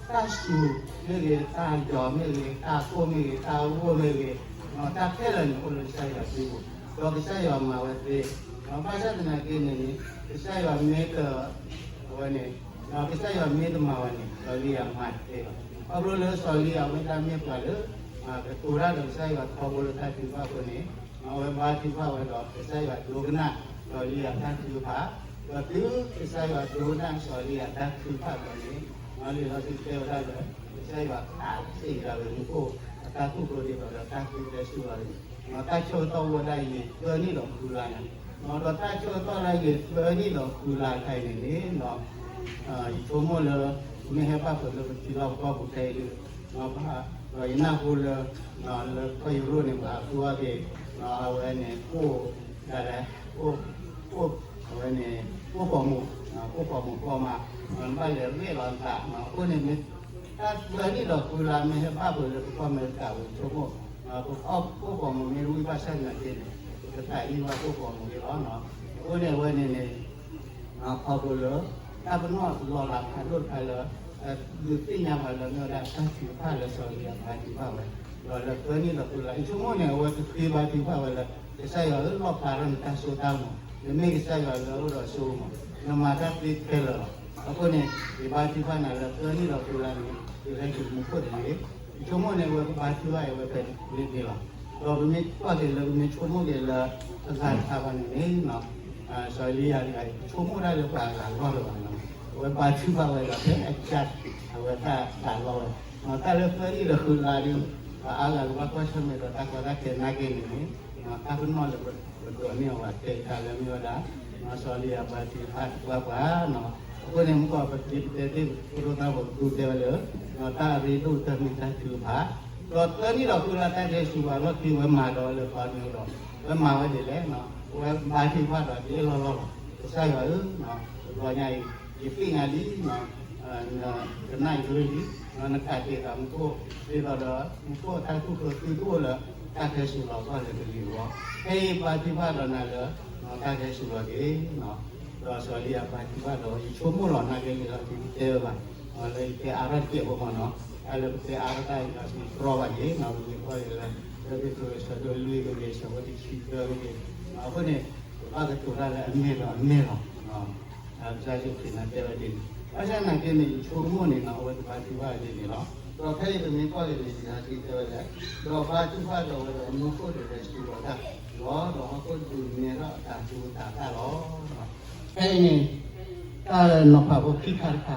တၢ်စူၤမ့ၢ်ဂ့ၤ, တၢ်ယီၤမ့ၢ်ဂ့ၤ, တၢ်ကိၢ်မ့ၢ်ဂ့ၤ, တၢ်ဂိၢ်မ့ၢ်ဂ့ၤ, တၢ်ခဲလၢာ်န့ၣ် အိၣ်လၢကစၢ်ယွၤစုပူၤ, ဒီးကစၢ်ယွၤမၤဝဲသ့, ဘၣ်ဆၣ်သနာ်က့န့ၣ်န့ၣ် ကစၢ်ယွၤမ့ၢ်တ အဝဲန့ၣ် ကစၢ်ယွၤမ့ၢ်တမၤဝဲန့ၣ် စီၤအ့လံယၤမၤတသ့ဘၣ်. ခီဖျိလၢစီၤအ့လံယၤဝဲဒၣ်မ့ၢ်ပှၤလၢ ကတိၤတၢ်ဒီးကစၢ်ယွၤထီဘိလၢတၢ်ထုကဖၣ်အဃိန့ၣ်, အဝဲဘါထုကဖၣ်ဝဲဒီး ကစၢ်ယွၤဒိကနၣ်စီၤအ့လံယၤတၢ်ထုကဖၣ်, ဒီးတုၤကစၢ်ယွၤဒိကနၣ်စီၤအ့လံယၤတၢ်ထုကဖၣ်ဘျီန့ၣ်, လံာ်စီဆှံတဲဝဲဒၣ်လၢ ကစၢ်ယွၤခးစ့ၢ်ကီးဝဲမူခိၣ်အတၢ်သူၣ်ကျိၤဒ်သိးဒီးတၢ်ဃုထၢစူၤလီၤန့ၣ်, တၢ်ဆၢကတီၢ်အိၣ်ဝဲဒၣ်အံၤန့ၣ် သၢနံၣ်ဒီးဃုလါန့ၣ်, ဒီးတၢ်ဆၢကတီၢ်လၢအံၤန့ၣ် သၢနံၣ်ဒီးဃုလါတခါအံၤန့ၣ်န့ၣ် ယဆိကမိၣ်လၢ မ့ၢ်ဟဲဘၣ်ဃုာ်လၢပထံလီၢ်ပကီၢ်ပူၤခဲအံၤဒီး, ဒီးယနၢ်ဟူလၢ လၢကီၢ်ယူရိၣ်န့ၣ် ပှၤသူအီၤက့ၤ အဝဲန့ၣ် အိၣ်ဒၣ်လဲာ် အိၣ် အဝဲန့ၣ် အိၣ်ပိာ်မုၣ် အိၣ်ပိာ်မုၣ်ကီၢ်မး, နဘၣ်လဲၤရ့လိာ်နသး, အဃိန့ၣ်မ့ၢ် တၢ်သၢနံၣ်ဒီးဃုလါမ့ၢ်ဟဲဘၣ်ဃုာ်လၢပကီၢ်အမဲရကၤပူၤ ယဆိကမိၣ် ပအိၣ်ပိာ်မုၣ်မ့ၢ်ဝံၣ်ဘၣ်ဆၣ်သနာ်က့န့ၣ် ပကသးအံၤဘၣ်အိၣ်ပိာ်မုၣ်န့ၣ်လီၤ. အဃိန့ၣ်အဝဲန့ၣ်န့ၣ် ခီဖျိလၢ တၢ်ပနီၣ်လီၤလးဖးဒိၣ်တခါလၢ ဒုးသ့ၣ်ညါပှၤလၢမ့ၢ်ဝဲဒၣ်တၢ်ထုကဖၣ်လၢစီၤအ့လံယၤဘါထုကဖၣ်ဝဲ, ဒီးလၢသၢနံၣ်ဒီးဃုလါ ယဆိကမိၣ်န့ၣ် အဝဲကဃ့ဘါထုကဖၣ်ဝဲလၢ ကစၢ်ယွၤဧၢ လီၣ်ဖျါထီၣ်နတၢ်စိတၢ်ကမီၤ, နမ့ၢ်ကစၢ်ယွၤလၢအအိၣ်ဒီးအစိကမီၤ, နမၤတၢ်သ့ခဲလၢာ်လီၤ. အဃိန့ၣ် ယဘါထုကဖၣ်နၤလၢသၢနံၣ်ဒီးဃုလါန့ၣ် ယဟဲက့ၤမူခိၣ်တဂ့ၤ, ယဆိကမိၣ်န့ၣ် အဝဲကဘါထုကဖၣ်အဝဲဖဲန့ၣ်လီၤ. ဒီးပမ့ၢ်ကွၢ်က့ၤလၢ ပမ့ၢ်ဆိကမိၣ်က့ၤလၢ အဂၤတခါဘၣ်န့ၣ်န့ၣ် စီၤအ့လံယၤတဂၤအံၤ ပဆိကမိၣ်ဒၣ်လၢပှၤအဂၤလီၢ်လၢၤဘၣ်နီၤ, အဝဲဘါထုကဖၣ်ဝဲဒီးဖဲအကၢ် အဝဲတၢ်သးလီဝဲ, တၢ်လၢသၢနံၣ်ဒီးဃုလါဒီး ပှၤအါဂၤကဘၣ်ကွၢ်ဆၢၣ်မဲာ်ဒီးတၢ်ကီတၢ်ခဲနာ်က့န့ၣ်န့ၣ် တၢ်ပနီၣ်လၢပဒိးန့ၢ်အီၤဘၣ် တဲတၢ်လၢမ့ၢ်ဝဲဒၣ် စီၤအ့လံယၤဘါထုကဖၣ်သပှၢ်ပှၢ်နီၤ, အဃိန့ၣ် မ့ၢ်ကီးပက့ၤပတဲသ့ၣ် ဖိဒိၣ်သၣ်ဖိ ပကတဲဝဲလၢ တၢ်အရ့ဒိၣ်တၢ်မ့ၢ်တၢ်ထုကဖၣ်, ဒီးသၢနံၣ်ဒီးဃုလါတၢ်တဲစူၤဘၣ်လီၢ်ခံ ဝဲမၤဒီးလၢပှၤမ့ၢ်ဒီး ဝဲမၤဝဲဒ်လဲၣ်နီၤ, ဝဲဘါထုကဖၣ်ဒီးဒ်အလီၢ်လီၢ်လီၤ, ကစၢ်ယွၤဧၢ, တဘျီညါအံၤ ယသ့ၣ်ညါလံ နကနၣ်ယကလုၢ်လံ, နကးတံာ်ဃာ်မူခိၣ် ဒ်သိးဒီး မူခိၣ်တၢ်သူၣ်ကျိၤသုတအိၣ်လၢ တၢ်ခဲစူၤလီၤကီၢ်လၢကလံၤအဂီၢ်, ဖဲအံၤဘါထုကဖၣ်ဒီးနၤလၢ တၢ်ခဲစူၤလီၤက့ၤ, ဒီးစီၤအ့လံယၤဘါထုကဖၣ်ဒီး ယဆိကမိၣ်လီၤနာ်က့န့ၣ်ဒီး ယတဲဝဲဘၣ်, လၢယတဲအါထီၣ်တကဲးဖိမးနီၤ, တၢ်လၢပတဲအါထီၣ်တၢ်အံၤဒီး ပတြီဘၣ်က့ၤနီၤ, ပမ့ၢ်ကွၢ်က့ၤလၢ တၢ်သ့ၣ်တဖၣ် ဆၢဒိၣ်လွံၢ်ဂ့ၤဂ့ၤ ဆၢဖိတဆံသၢဂ့ၤဂ့ၤ, အဃိန့ၣ် ပ ဘၣ်ကတိၤတၢ်လၢအမ့ၢ်ဒီးအမ့ၢ်လီၤ. ကစၢ်ယ့ၣ်ၡူးခရံာ်န့ၣ်တဲဝဲဒ်န့ၣ်, ဘၣ်ဆၣ်သနာ်က့န့ၣ် ယဆိကမိၣ်န့ၣ် အဝဲတဘါထုကဖၣ်ဒ်န့ၣ်လီၤ. ဒီးဖဲအံၤပမ့ၢ်ကွၢ်က့ၤန့ၣ် ယဟဲက့ၤတဲဝဲဒၣ်, ဒီးဘါထုကဖၣ်ဒီးဝဲဒီးမူခိၣ်တဂဲၤစူၤဝဲဒၣ်လီၤ. ဒီးဟီၣ်ခိၣ်တဒုးနဲထီၣ်အတၤသူအတၤသၣ်လီၤ. ဖဲအံၤန့ၣ် တၢ်နီၤဖးဖိခံခါတခါ,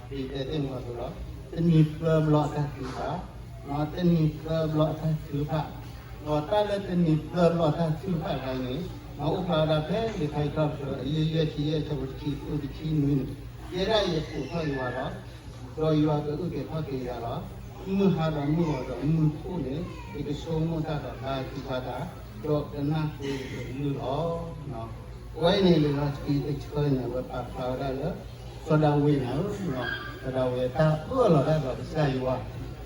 ဒ်တဲသ့ၣ်မၤအသိးလီၤ, တနံၤသၢဘျီအတၢ်ထုကဖၣ်, တနံၤသၢဘျီအတၢ်ထုကဖၣ်, ဒီးတၢ်လၢတနံၤသၢဘျီအတၢ်ထုကဖၣ်တခါအံၤန့ၣ် အိၣ်ဖျါဝဲဒၣ်ဖဲလံာ်ထါအံၤထီၣ်ပတြၢၤ အယဲၢ်ယဲၢ်ဆံယဲၢ် ဆၢဖိတဆံဃုတဆံနွံန့ၣ်, ယဲဒၣ်ယကအိးထီၣ်ယွၤလီၤ. ဒီးယွၤကအုၣ်က့ၤခီၣ်က့ၤယၤလီၤ. မုၢ်ဟါဒီးမုၢ်ဂီၤဒီးမုၢ်ထူၣ်န့ၣ် ယကဆိကမိၣ်တၢ်ဒီးဘါထုကဖၣ်တၢ်, ဒီးကနၣ်ဃ့ယကလုၢ်လီၤ. အဝဲန့ၣ်လံာ်လီၤဆံတဆၢန့ၣ် အဝဲပာ်ဖျါဝဲဒၣ်လၢ စီၤဒၤဝံးန့ၣ်, စီၤဒၤဝံးတၢ်အၢၣ်လီၤတၢ်ဒီးကစၢ်ယွၤ,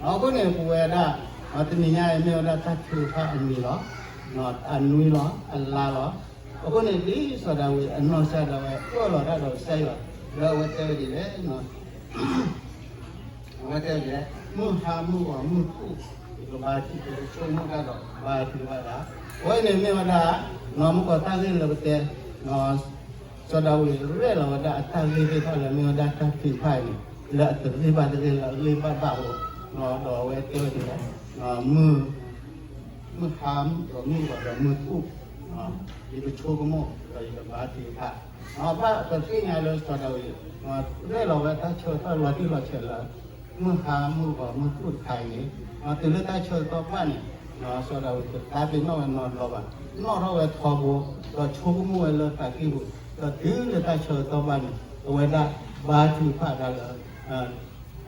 အဃိန့ၣ် ပဝဲဒၣ် တနံၤညါအံၤမ့ၢ်ဝဲဒၣ်တၢ်ထုကဖၣ်အနံၤလီၤ. အနွံလီၤ, အလါလီၤ. အဃိန့ၣ် ဒ်စီၤဒၤဝံးအနီၢ်ကစၢ်ဒၣ်ဝဲအၢၣ်လီၤတၢ်ဒီးကစၢ်ယွၤ လၢအဝဲတဲဝဲဒ်လဲၣ် အဝဲတဲဝဲဒ်လဲၣ်, မုၢ်ဟါမုၢ်ဂီၤမုၢ်ထူၣ် ယကဘါထုကဖၣ် ယကဆိကမိၣ်တၢ်ဒီးဘါထုကဖၣ်တၢ်, အဝဲန့ၣ်မ့ၢ်ဝဲဒၣ် နီၢ်မုၢ်ကီၢ်တၢ်ဂ့ၢ်လၢပတဲ, စီၤဒၤဝံးရဲၣ်လီၤဝဲဒၣ်အတၢ်ဂ့ၢ်သ့ၣ်တဖၣ်လၢမ့ၢ်ဝဲဒၣ်တၢ်ထုကဖၣ်အံၤန့ၣ် လၢအတဂ့ၢ်ဘၣ်တဂ့ၢ်လၢအဂ့ၢ်ဘၣ်ဘၣ်အိၣ်, ဒီးအဝဲတဲဝဲဒ်လဲၣ်, မုၢ် မုၢ်ဟါဒီးမုၢ်ဂီၤဒီးမုၢ်ထူၣ် ယကဆိကမိၣ် ဒီးယကဘါထုကဖၣ်, ဘၣ်ပသ့ၣ်ညါလၢစီၤဒၤဝံး ရဲၣ်လီၤဝဲတၢ်ဆၢကတီၢ်လီၤတံၢ်လီၤဆဲးလၢ မုၢ်ဟါမုၢ်ဂီၤမုၢ်ထူၣ်တခါအံၤန့ၣ်, တုၤလၢတၢ်ဆၢကတီၢ်ဘၣ်န့ၣ်, စီၤဒၤဝံးတသးပ့ၤနီၣ်ဝဲနီတဘျီဘၣ်, နီၣ်ထီၣ်ဝဲထီဘိ, ဒီးဆိကမိၣ်ဝဲလၢသးကံၢ်ပူၤ, ဒီးတုၤလၢတၢ်ဆၢကတီၢ်ဘၣ်န့ၣ် အဝဲဒၣ်ဘါထုကဖၣ်တၢ်လၢ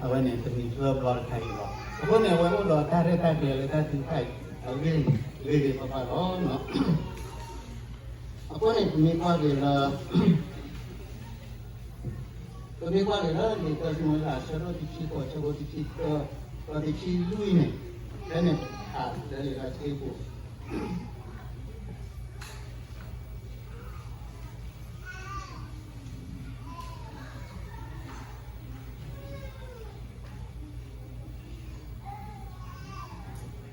အဝဲန့ၣ်တနံၤသၢဘျီတခါအံၤလီၤ. အဃိန့ၣ် အဝဲအိၣ်ဒီးတၢ်ရဲၣ်တၢ်ကျဲၤလၢတၢ်ထုကဖၣ်အံၤ အဂ့ၢ်န့ၣ် ဂ့ၤဂ့ၤဘၣ်ဘၣ်လီၤ. အဃိန့ၣ် ပမ့ၢ်ကွၢ်က့ၤလၢ ပမ့ၢ်ကွၢ်က့ၤလၢ လံာ်တၢၢ်စမူၤအ့လး အဆၢဒိၣ်တဆံဃိး အဆၢဖိတဆံတၢ ဒီးတဆံလွံၢ်န့ၣ် ဖဲန့ၣ်ဖးလၢလံာ်လၢစ့ပူၤ တၢၢ်စမူၤအ့လး အ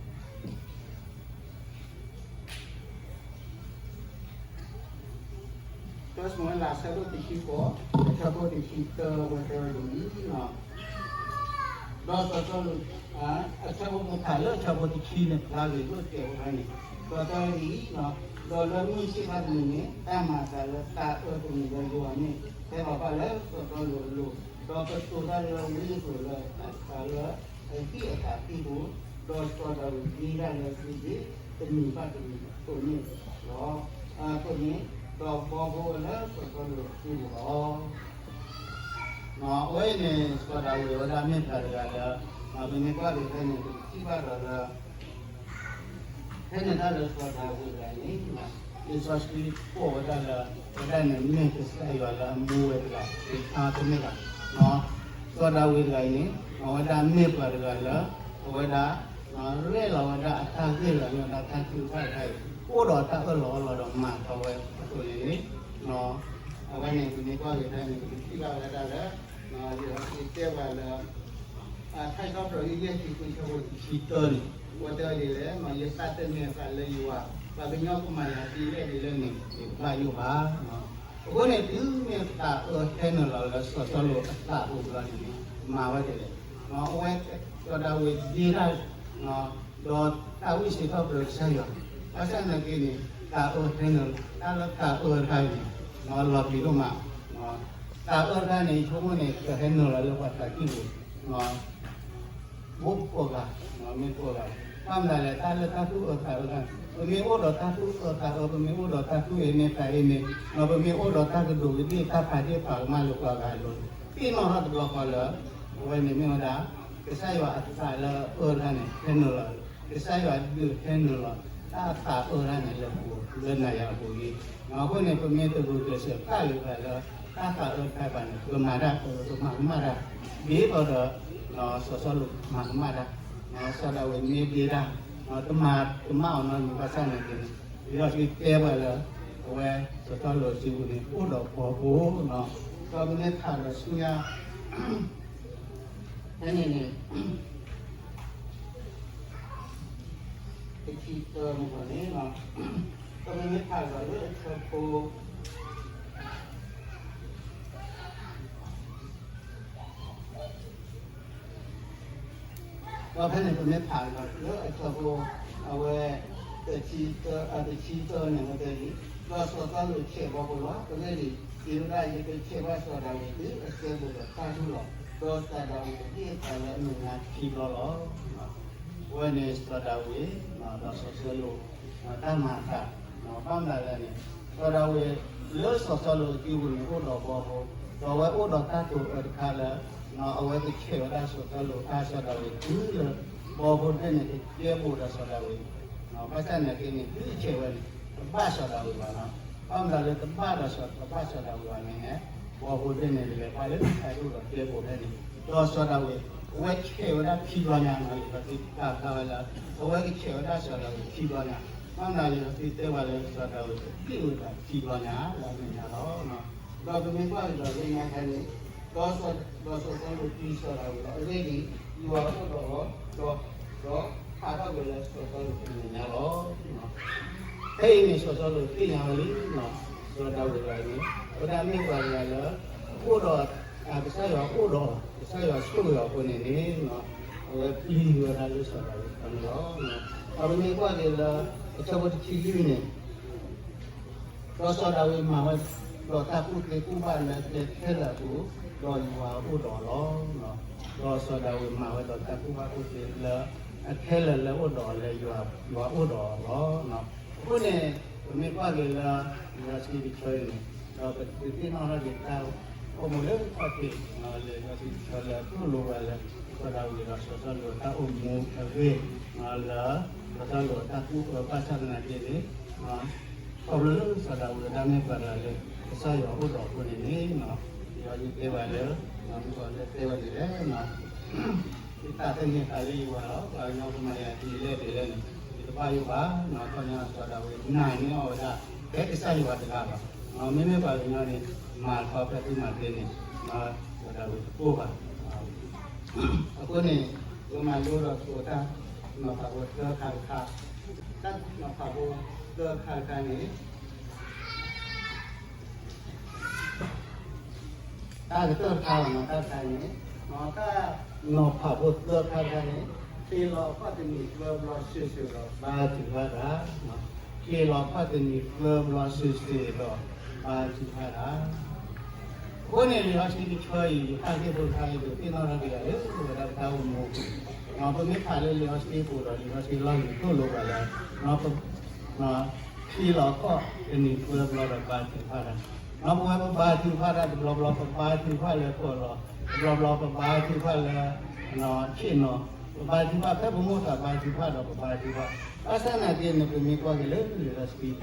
ဆၢဒိၣ်တဆံဃိး အဆၢဖိတဆံတၢ ဝဲတဲဝဲဒ်အံၤ, ဒီးစီၤစီလူး အဆၢဖိဖးလၢအဆၢဖိတဆံန့ၣ် ဖျါဂ့ၤဒိၣ်တဲာ်ဝဲဒ်န့ၣ်, ဒီးတဲဝဲဒ်အံၤ, ဒီးလၢမုၢ်ဆ့ၣ်ထီၣ်တနံၤန့ၣ် တၢ်မၤအသးလၢတၢ်အၢၣ်တမံၤလၢယွၤန့ၣ် ဟဲလီၤဘၣ်လၢစီၤစီလူးအလိၤ, ဒီးကတိၤတၢ်လၢဝံအသိးလၢအသးလၢ အဟံၣ်အဃာ်သံပူၤ, ဒီးစီၤဒၤဝံးဒ့တၢ်လၢသုဒ့တမံၤဘၣ်တမံၤအသိးန့ၣ်လီၤ. အဃိန့ၣ် ဒီးဘီဘိဝဲလၢစီၤစီလူးအစုပူၤလီၤ. အဝဲအံၤန့ၣ် စီၤဒၤဝံးဝဲဒၣ်မ့ၢ်ပှၤတဂၤလၢ ပမ့ၢ်ကွၢ်က့ၤဖဲန့ၣ် ပကထံၣ်ဘၣ်ဒီးလၢ ဖဲန့ၣ်တၢ်လၢစီၤဒၤဝံးတဂၤန့ၣ် လံာ်စီဆှံကိးဝဲဒၣ်လၢ ဝဲဒၣ်န့ၣ်မ့ၢ်ကစၢ်ယွၤလၢအမူဝဲတဂၤ တခါတမ့ၢ်ဘၣ်. စီၤဒၤဝံးတဂၤအံၤန့ၣ် အဝဲဒၣ်မ့ၢ်ပှၤတဂၤလၢ အဝဲဒၣ် ရဲၣ်လီၤဝဲဒၣ်အတၢ်ဂ့ၢ်လၢအမ့ၢ်ဝဲဒၣ်တၢ်ထုကဖၣ်တခါအံၤ အိၣ်ဒီးတၢ်အၢၣ်လီၤအီလီၤဒီးမၤထီၣ်ဝဲအသိးန့ၣ်န့ၣ် အဝဲန့ၣ် ပမ့ၢ်ကွၢ်က့ၤဖဲန့ၣ် ပကထံၣ်ဘၣ်ဝဲဒၣ်လၢ ယတဲပှၤလၢ ထါစံးထီၣ်ပတြၢၤယဲၢ်ဆံခွံဆၢဖိတဆံတၢန့ၣ် အဝဲတဲဝဲဒ်လဲၣ်, ယသးတမ့ၢ်အသးလၢယွၤ, ပှၤကညီကမၤယၤဒ်လဲၣ်ဒ်လဲၣ်န့ၣ် ယတဘၣ်ယိၣ်ဘၣ်. အဃိန့ၣ် တုၤမ့ၢ်သးအၢဟဲနုာ်လီၤလၢစီၤစီလူးအသးပူၤတဘျီန့ၣ် မၤဝဲဒ်လဲၣ်, အဝဲ စီၤဒၤဝံးဒ့တၢ် ဒီးတၢ်ဝံၣ်စံးထီၣ်ပတြၢၤကစၢ်ယွၤ, ဘၣ်ဆၣ်သနာ်က့န့ၣ် တၢ်အၢဟဲနုာ်, တၢ်လၢတၢ်အၢတခါအံၤန့ၣ် လီၤပျံၤဒိၣ်မး, တၢ်အၢတခါန့ၣ် ယဆိကမိၣ်န့ၣ် ကဟဲနုာ်လီၤလၢပှၤသးကံၢ်ပူၤ အိၣ်ကိးဂၤ, မ့ၢ်ကိးဂၤ, ဘၣ်မနုၤလဲၣ် တၢ်လၢတၢ်သူၣ်အၢသးအၢတခါန့ၣ် ပမ့ၢ်အိၣ်ဒီးတၢ်သူၣ်အၢသးအၢ, ပမ့ၢ်အိၣ်ဒီးတၢ်သူၣ်အ့န့သးအ့န့ၣ်, ပမ့ၢ်အိၣ်ဒီးတၢ်ကဒူးကဒ့ၣ် တၢ်ဖးဒ့ၣ်ဖးကမၣ်လၢပှၤဂၤအလိၤန့ၣ် သ့ၣ်နီၣ်ထီၣ်တဘျီဃီလၢ အဝဲန့ၣ်မ့ၢ်ဝဲဒၣ် ကစၢ်ယွၤအသးလၢအၢတခါန့ၣ် ဟဲနုာ်လီၤ, ကစၢ်ယွၤဒုးဟဲနုာ်လီၤ တၢ်အသးအၢတခါန့ၣ် လၢပှၤ လၢနၤယၤအပူၤအံၤ, အဃိန့ၣ် ပမ့ၢ်တဂုာ်ကျဲးစၢးဃၣ်လၢၤဘၣ်လၢ တၢ်သးအၢတခါဘၣ်န့ၣ် ပကမၤတၢ် ပကမၤကမၣ်တၢ် ဒ်သိးဒီး စီၤစီလူးမၤကမၣ်တၢ်, စီၤဒၤဝံးမ့ၢ်ဒ့တၢ် တမၤကမၣ်အီၤနီတမံၤဘၣ်ဆၣ်သနာ်က့န့ၣ် လံာ်စီဆှံတဲပှၤလၢ အဝဲစီၤစီလူးအစုပူၤန့ၣ် အိၣ်ဒီးဘီဘိ, ဒီးပမ့ၢ်ဖးဒီးဆူညါ ဖဲန့ၣ်န့ၣ် တဆံတၢမုၢ်ဂီၤန့ၣ်လီၤ. ပမ့ၢ်ဖးဒီးလၢအဆၢဖိ ဒီးဖဲန့ၣ် ပမ့ၢ်ဖးဒီးလၢအဆၢဖိ အဝဲ တဆံသၢ အတဆံသၢန့ၣ် အဝဲတဲဒ်အံၤ, ဒီးစီၤစီလူးဆဲးဘီဖိလီၤ. အဂ့ၢ်ဒ်အံၤ, စံးဝဲဒၣ်ယကဆဲးဘၣ်စီၤဒၤဝံးတုၤအကဲဘိၣ်ဒီးတၢ်ဒူၣ်လီၤ. ဒီးစီၤဒၤဝံးကဟ့ၣ်အသးလၢအမဲာ်ညါခံဘျီလီၤ. အဝဲန့ၣ်စီၤဒၤဝံး ဒီးစီၤစီလူး တၢ်မၤအသး ဘၣ်မနုၤလဲၣ်န့ၣ် စီၤဒၤဝံး လၢစီၤစီလူးအစုပူၤန့ၣ် အိၣ်ဒီးဘီဖိ, ဒီးအဝဲအိၣ်ဒီးတၢ်တိာ်အၢတခါလၢ အဝဲကဆဲးဝဲဒၣ်စီၤစီလူး တၢ်စီၤဒၤဝံးတုၤလၢ ဘီဖိသ့ၣ်န့ၣ် ကကဲဘိၣ်ဒီးစီၤဒၤဝံး, ဘၣ်ဆၣ်သနာ်က့န့ၣ် တုၤဆဲးဝဲန့ၣ် တဘၣ်စီၤဒၤဝံးဘၣ်နီၤ. ဘၣ်မနုၤလၢတဘၣ်ဒီးစီၤ တဘၣ်စီၤဒၤဝံးဘၣ်န့ၣ် ဘီဖိသ့ၣ်န့ၣ် လဲၤဘၣ်လၢတၢ်ဒူၣ်ဒီးကဲဘိၣ်ဖဲန့ၣ်, ဒီးစီၤဒၤဝံး အဝဲဆဲးဝဲဒၣ်ခံဘျီညါနီၤ, လံာ်စီဆှံတၢ်ဖျါဝဲလၢ အဝဲကဆဲးဝဲဒၣ်စီၤဒၤဝံးခံဘျီညါ, ဘၣ်မနုၤလၢလံာ်စီဆှံတဲဝဲလၢစီၤဒၤဝံး ကဟ့ၣ်ဝဲဒၣ်ခံဘျီညါ လၢအမဲာ်ညါလီၤ. ဒီးပမ့ၢ်ကွၢ်ကဒီးလၢညါခါန့ၣ် ဒီးစီၤ ဒီးစီၤစီလူးပျံၤစီၤဒၤဝံးလီၤ. အဂ့ၢ်ဒ်အံၤ, ယွၤအိၣ်ဒီးအီၤ, ဒီး ဒီးဟးထီၣ်ကွံာ်လၢစီၤစီလူးအမဲာ်ညါလီၤ. ဖဲအံၤန့ၣ် စီၤစီလူးသ့ၣ်ညါဝဲလံ, စီၤဒၤဝံးတဂၤန့ၣ် အဝဲဒၣ်မ့ၢ်ပှၤတဂၤလၢ အိၣ်ဒီး ကစၢ်ယွၤအိၣ်ဒီး ကစၢ်ယွၤဆိၣ်ဂ့ၤအီၤအဃိန့ၣ်န့ၣ် အဝဲပျံၤဝဲဒၣ်လၢစီၤဒၤဝံးအဖီန့ၣ်လီၤ. ဒီးပမ့ၢ်ကွၢ်က့ၤလၢ အဆၢဖိတဆံလွံၢ်န့ၣ် ဒီးစီၤဒၤဝံးမၤဝဲ ဒီးတၢ်ကူၣ်သ့ကူၣ်ဘၣ်လၢအကျဲခဲလၢာ်အပူၤ, ဒီးယွၤအိၣ်ဒီးအီၤလီၤ. ဒီးစီၤဒၤဝံးမၤဝဲဒီးတၢ်ကူၣ်ဘၣ်ကူၣ်သ့လၢ အခဲလၢာ်လၢအအိၣ်ဒီးအီၤလၢယွၤအိၣ်ဒီးအီၤလီၤ. အဃိန့ၣ် ပမ့ၢ်ကွၢ်က့ၤလၢ လံာ်စီဆှံတဆၢအံၤန့ၣ် ဒီးပသ့ၣ်နီၣ်ထီၣ်က့ၤတၢ်အိၣ်မူလၢအခီၣ်ထံး လံာ်စီဆှံတဆၢလၢသိၣ်လိဝဲလၢ စီၤဒၤဝံးဒီးစီၤစီလူးအတၢ်အိၣ်မူအဂ့ၢ် လၢ စီၤစီလူးအတၢ်ကူၣ်အၢဘၣ်ဆၣ်သနာ်က့န့ၣ် ခီဖျိလၢစီၤဒၤဝံးအတၢ်မ့ၢ်ပှၤတဂၤလၢ ကစၢ်ယွၤအိၣ်ဒီးအဃိန့ၣ်န့ၣ် ယွၤယတဲဝဲလၢ မ့ၢ်ပှၤလၢတဲဝဲဒ်လဲၣ် ယတၢ်သ့ၣ်န့ၣ်သးလၢယွၤလီၤ. ပှၤကညီကမၤယၤဒ်လဲၣ်ဒ်လဲၣ်န့ၣ် ယတဘၣ်ယိၣ်ဘၣ်, ခီပညီစီၤဒၤဝံးနာ်န့ၢ်အီၤဝဲဒၣ် ဖဲကစၢ်ယွၤတဂၤဘၣ်. မ့မ့ၢ်ပှၤကညီန့ၣ် မၤထီၣ်ဖဲသုမၤသ့န့ၣ် စီၤဒၤဝံးတကိၢ်ဘၣ်. အဃိန့ၣ် ပမၤလိဒီးသကိးတၢ်နီၤဖးဖိသၢခါတခါ, တၢ်နီၤဖးဖိသၢခါတခါန့ၣ် တၢ်ကတၢၢ်တခါလီၤနီၤ တၢ်တခါန့ၣ် တၢ်နီၤဖးဖိသၢခါတခါန့ၣ် ချ့လီၤအခီၣ်တနံၤသၢဘျီစုာ်စုာ်ဒီးဘါထုကဖၣ်တၢ်, ချ့လီၤအခီၣ်တနံၤသၢဘျီစုာ်စုာ်ဒီးဘါထုကဖၣ်တၢ်. အဃိန့ၣ် လံာ်စီဆှံတဆၢအံၤ ယတၢ်ဂ့ၢ်ဖိတခါအံၤ ဒုးသ့ၣ်နီၣ်ထီၣ်က့ၤယၤလၢ ဝဲဒၣ်ပတၢ်အိၣ်မူအပူၤ, ပမ့ၢ်ဖးလၢလံာ်စီဆှံအပူၤဒီး လံာ်စီဆှံလီၢ်လံၤသိၣ်လိပှၤလၢ ချ့လီၤအခီၣ်တနံၤသၢဘျီဒီးဘါထုကဖၣ်တၢ်, ပဝဲပဘါထုကဖၣ်တၢ်တဘျီဘျီ ပဘါထုကဖၣ်လၢကီၢ်လီၤ, တဘျီဘျီပဘါထုကဖၣ်လၢ ဆ့ၣ်နီၤ, ပဘါထုကဖၣ်ဖဲပမိၢ်သးဘါထုကဖၣ်ဒီးပဘါထုကဖၣ်, ဘၣ်ဆၣ်သနာ်က့န့ၣ် ပမ့ၢ်ကွၢ်က့ၤလၢလံာ်စီဆှံတဆၢအံၤန့ၣ်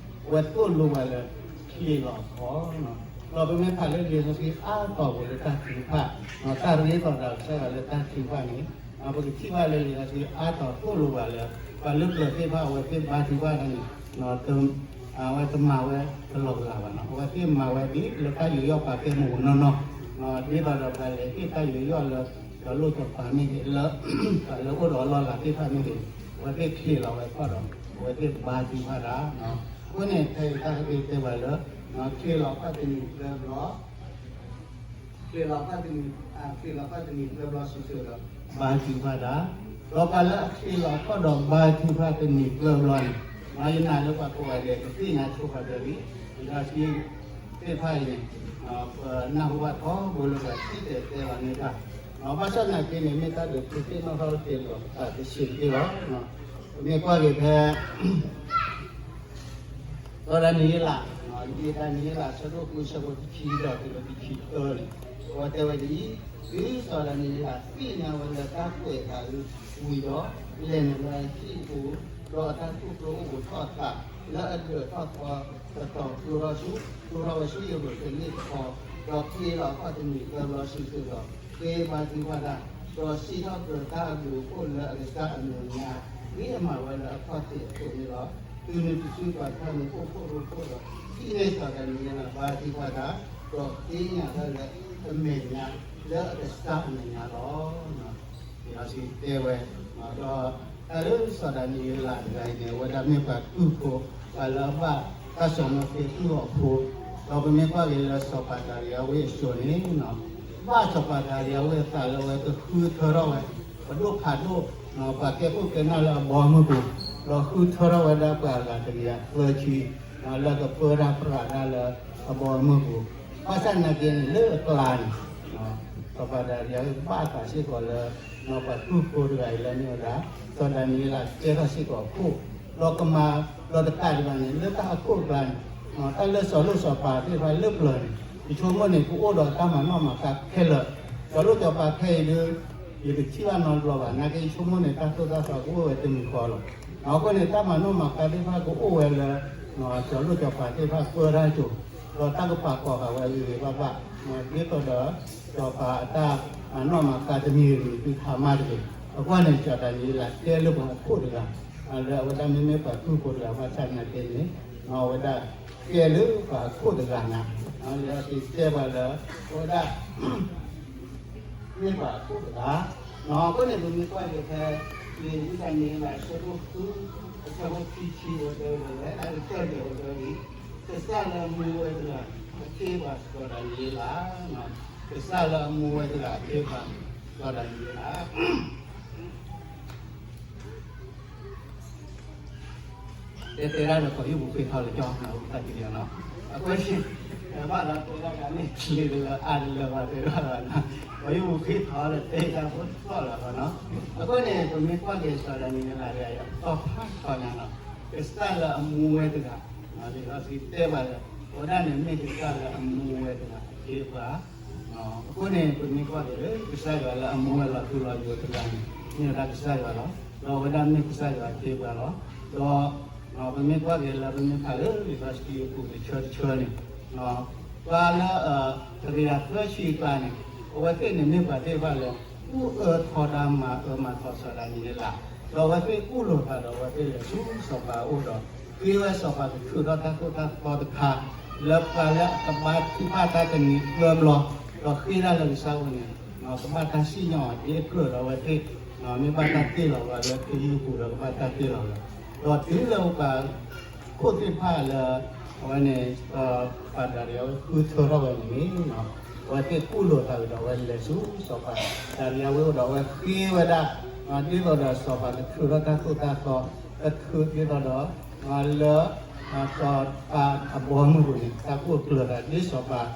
အဝဲသိၣ်လိပှၤလၢ ချ့လီၤအခီၣ် ဒီးပမ့ၢ်ဖးလၢလံာ်စီဆှံအါတီၤပူၤလၢတၢ်ထုကဖၣ်, တၢ်ရ့လိာ်သးကစၢ်ယွၤလၢတၢ်ထုကဖၣ်န့ၣ် ပကထံၣ်ဘၣ်လၢလံာ်စီဆှံအါတီၤသိၣ်လိပှၤလၢ ပှၤလၢပျၢၤသ့ၣ်တဖၣ် အဝဲသ့ၣ်ဘါထုကဖၣ်တၢ်န့ၣ် အဝဲတမၤဝဲကလီကလီဘၣ်နီၤ, အဝဲသ့ၣ်မၤဝဲဒ်လၢတၢ်ယူးယီၣ်ပာ်ကဲမ့ၢ်အိၣ်နီၢ်နီၢ်, ဒ်သိးဒီးပှၤလဲၤဟ့ၣ်တၢ်ယူးယီၣ်လၢ ပှၤလိၣ်တပၤမ့ၢ်ဂ့ၤ လၢ ပှၤလၢအိၣ်ဒီးအလီၢ်အလၤသ့ၣ်တဖၣ်မ့ၢ်ဂ့ၤ, အဝဲသ့ၣ်ချ့လီၤဝဲအခီၣ်ဒီး အဝဲသ့ၣ်ဘါထုကဖၣ်တၢ်, အဃိန့ၣ် ဖဲအံၤတၢ်ဂ့ၢ်တဲဝဲလၢ ချ့လီၤအခီၣ်တနံၤသၢဘျီ ချ့လီၤအခီၣ်တနံၤ, ချ့လီၤအခီၣ်တနံၤသၢဘျီစုာ်စုာ်ဒီး ဘါထုကဖၣ်တၢ်, ဒီးပှၤလၢအချ့လီၤအခီၣ်ဒီးဘါထုကဖၣ်တနံၤသၢဘျီန့ၣ်, ယနာ်လၢပှၤကိးဂၤဒဲး ကသ့ၣ်ညါဆိပာ်စၢၤလံ, လံာ်စီဆှံသ့ၣ်တဖၣ်အံၤန့ၣ် ပနၢ်ဟူဘၣ်ထီဘိလၢပှၤစံၣ်တဲၤတဲလီၤန့ၢ်တၢ်, ဘၣ်ဆၣ်သနာ်က့န့ၣ် မ့ၢ်တၢ်ဒုးသ့ၣ်နီၣ်ထီၣ်တ့ၢ်လီၤပသးတစဲးတက့ၢ်လီၤ. ပမ့ၢ်ကွၢ်က့ၤဖဲ စီၤဒၤနံးယ့လး, ဒ်ဒၤနံးယ့လး အဆၢဒိၣ်ဃု အဆၢဖိတဆံဒီးတုၤလၢတဆံသၢန့ၣ်, အဝဲတဲဝဲဒ်အံၤ, တုၤစီၤဒၤနံးယ့လးသ့ၣ်ညါဝဲလၢတၢ်ကွဲးအသးဝံၤဒီး, လဲၤနုာ်လၢအဟံၣ်အပူၤ, ဒီးအတၢ်ထူၣ်ဖျိအိၣ်ဘူးထီၣ်အသး လၢအဒၢးထီၣ်သီသတီၤဖျိထီၣ်ဆူ, ဖျိထီၣ်ဝဲဆူယရူၤၡလ့ၣ်တခီ, ဒီးချ့လီၤအခီၣ်တနံၤသၢဘျီစုာ်စုာ်ဒီး ဃ့ဘါထုကဖၣ်တၢ်, ဒီးစံးထီၣ်ပတြၢၤတၢ်အဘျုးအဖှိၣ်လၢအကစၢ်အမဲာ်ညါ, ဒ်အမၤဝဲလၢအခီၣ်ထံးအသိးန့ၣ်လီၤ. တုၤနုၤတစုပှၤထီၣ်နုၤအိၣ်ဖှိၣ်ရိဖှိၣ်ဒီး ဟံးန့ၢ်စီၤဒၤနံးယ့လးဘါထုကဖၣ်တၢ်, ဒီးဃ့ညါတၢ်လၢအမဲာ်ညါ, လၢအကစၢ်အမဲာ်ညါလီၤ. လံာ်စီဆှံတဲဝဲ, ဒီးတၢ်လၢစီၤဒၤနံးယ့လးတဂၤအံၤန့ၣ် အဝဲဒၣ်မ့ၢ်ပှၤတူၢ်ဖိ ပှၤလၢအဘၣ်တၢ်စီၣ်မိၣ်က့ၤသူၣ်အီၤဖိ, ဒီးပမ့ၢ်ကွၢ်က့ၤလၢစီၤပၤဒၤရံယၤဝ့ၢ်အစိၤန့ၣ်, ဘၣ်စီၤပၤဒၤရံယၤဝ့ၢ်အသးလၢအဝဲကဃုထၢထီၣ်ဝဲ ပဒိၣ်ဖးဒိၣ်, ပှၤကဲခိၣ်ကဲနၢ်လၢအဘီအမုၢ်ပူၤ, ဒီးဃုထၢထီၣ်ဝဲဒၣ်ပှၤအဂၤတကယၤသၢဆံ, လၢကပၢတၢ်ပြးတၢ်လၢအဘီအမုၢ်ပူၤ, ဘၣ်ဆၣ်သနာ်က့န့ၣ် လၢအကျါန့ၣ် စီၤပၤဒၤရံယၤဝ့ၢ်ဘၣ်သးစ့ၢ်ကီးလၢ ပှၤကုၢ်ဖိတဂၤအံၤလၢမ့ၢ်ဝဲဒၣ် စီၤဒၤနံးယ့လးကဲထီၣ်စ့ၢ်ကီးအခိၣ်, ဒီးကမၤဒီးတကးဒံးဘၣ်န့ၣ် လၢတၢ်အခိၣ်အကျါန့ၣ်, တၢ်လၢစီၤလိၣ်စီၤပၤသ့ၣ်တဖၣ်လၢပျၢၤန့ၣ် ယဆိကမိၣ်န့ၣ် ကအိၣ်ဒီးတၢ်မၤနီၣ်မၤဃါခဲလၢာ်, စီၤလိၣ်စီၤပၤခဲအံၤဒုး ယတထံၣ်ဘၣ်နီတဘျီဘၣ်, နာ်က့ယဆိကမိၣ်န့ၣ် တၢ်သိၣ်တၢ်သီကအိၣ်ဝဲတမံၤဃီလီၤ. အဃိန့ၣ် တၢ်မၤနီၣ်မၤဃါသ့ၣ်တဖၣ်ကအိၣ်ဝဲလၢ စီၤလိၣ်စီၤပၤသ့ၣ်တဖၣ်ပၢတၢ်ကၠိၤ, ဒီးတၢ်ကပာ်ကီၤဃာ်ဝဲဂ့ၤဂ့ၤဘၣ်ဘၣ်, ဒ်သိးဒီး စီၤပၤအတၢ်မၤနီၣ်မၤဃါတမံၤဂ့ၤတမံၤသုထးမးတဂ့ၤ. အဃိန့ၣ် စီၤဒၤနံးယ့လးတဲလၢပှၤအခိၣ်တဂၤ လၢအဝဲဒၣ်မ့မ့ၢ်ပှၤကုၢ်ဖိတဂၤဘၣ်ဆၣ်သနာ်က့န့ၣ်, အဝဲဒၣ်တဲလၢပှၤအခိၣ်တဂၤန့ၣ်, လၢအက့ၤတဲပှၤလၢ အဝဲဒၣ် မ့ၢ်ပှၤအခိၣ်တဂၤ, အဃိန့ၣ် ပမ့ၢ်ကွၢ်က့ၤဖဲ လံာ်ဒၤနံးယ့လးအဆၢဒိၣ်ဃု အဆၢဖိခံဆံအိၣ်တဲဝဲဒၣ် အကတၢၢ်တဲအိၣ်တဲဝဲဒၣ်, ကစၢ်လၢအမူဝဲတဂၤ အခ့အပှၤစီၤဒၤနံးယ့လး, ကစၢ်လၢအမူဝဲတဂၤအခ့အပှၤစီၤဒၤနံးယ့လး တဲတဲဒၣ်ဒီး ကီၢ်ယူၢ်ပူၤဃ့ထီလၢကၠီ တၢ်ကံၣ်လံနီၤ, အဃိန့ၣ် ဘၣ်ဒီးတဲဒၣ်န့ၣ် ချ့လၢအါတလၢဘၣ်တဲဒၣ်လီၤ, ကီၢ်ယူၢ်ပူၤဃ့ထီလၢတဲတၢ်ဖိတဖျၢၣ်လီၤနီၤ, အဃိန့ၣ် ပမ့ၢ်ကွၢ်က့ၤစီၤဒၤနံးယ့လးတဂၤအံၤ အတီၢ်ဖးထီညါနီၤ, ကစၢ်လၢအမူဝဲတဂၤ, လံာ်စီဆှံတဲဘၣ်လၢ အဝဲဒၣ်န့ၣ်မ့ၢ်ကစၢ်လၢအမူဝဲတဂၤ အခ့အပှၤ အဃိန့ၣ် ပမ့ၢ်ကွၢ်က့ၤလၢ ကစၢ်ယွၤလၢအမူဝဲလီၤထူလီၤယိာ်တဂၤန့ၣ် မ့ၢ်ဝဲဒၣ်ကစၢ်ယွၤလီၤ. ဒီးအဝဲဒၣ်မ့ၢ်ကစၢ်ယွၤအခ့အပှၤလီၤ. ဒီးပမ့ၢ်ကွၢ်က့ၤလၢပမ့ၢ်ဖးလၢလံာ်စီဆှံအပူၤတဆၢတဆၢန့ၣ်, ပှၤလၢ တကယၤသၢဆံအကျါန့ၣ် အဝဲသ့ၣ်န့ၣ်မ့ၢ်ပှၤသ့ၣ်တဖၣ်လၢ ကူၣ်အၢထီဒါမၤအၢမၤသီစီၤဒၤနံးယ့လး, ဒီးအဝဲသ့ၣ်ကူၣ်လိာ်သးဒီးအဝဲသ့ၣ်လဲၤဆူစီၤပၤအအိၣ်ဒီး ဃ့ဝဲစီၤပၤကထုးထီၣ်တၢ်သိၣ်တၢ်သီတခါ လၢပှၤလၢအကဘါထုကဖၣ်တၢ်တနံၤသၢဘျီ, ဒီးဃ့ဒၣ်လၢကစၢ်အအိၣ်န့ၣ် ကဘၣ်တၢ်စံၣ်ညီၣ်အီၤဒ်အကြၢးဒီးအဝဲသ့ၣ် မ့ၢ်ဘၣ်တၢ်တ့ၢ်လီၤဝဲလၢခ့ယုၢ်ပူၤဒီးကဘၣ်တၢ်တ့ၢ်လီၤဝဲ, ဒီးတုၤလၢပှၤ ခိၣ်သ့ၣ်တဖၣ်လၢ အဝဲန့ၣ် စီၤပၤဒၤရံယၤဝ့ၢ်ဃုထၢထီၣ်ဝဲန့ၣ်န့ၣ်, အဝဲသ့ၣ်ကူၣ်လိာ်သးဒီးအဝဲလဲၤဆူစီၤပၤဒၤရံယၤဝ့ၢ်အိၣ်ဒီး အဝဲဃ့ဝဲဒၣ် ဒ်သိးဒီးစီၤပၤကထုးထီၣ်တၢ်သိၣ်တၢ်သီ, ကထုးဒ်သိးဒီး လၢ စီၤပၤအဘီအမုၢ်ပူၤန့ၣ် တၢ်ကူၣ်အကျၢၤသးဒ်စီၤပၤ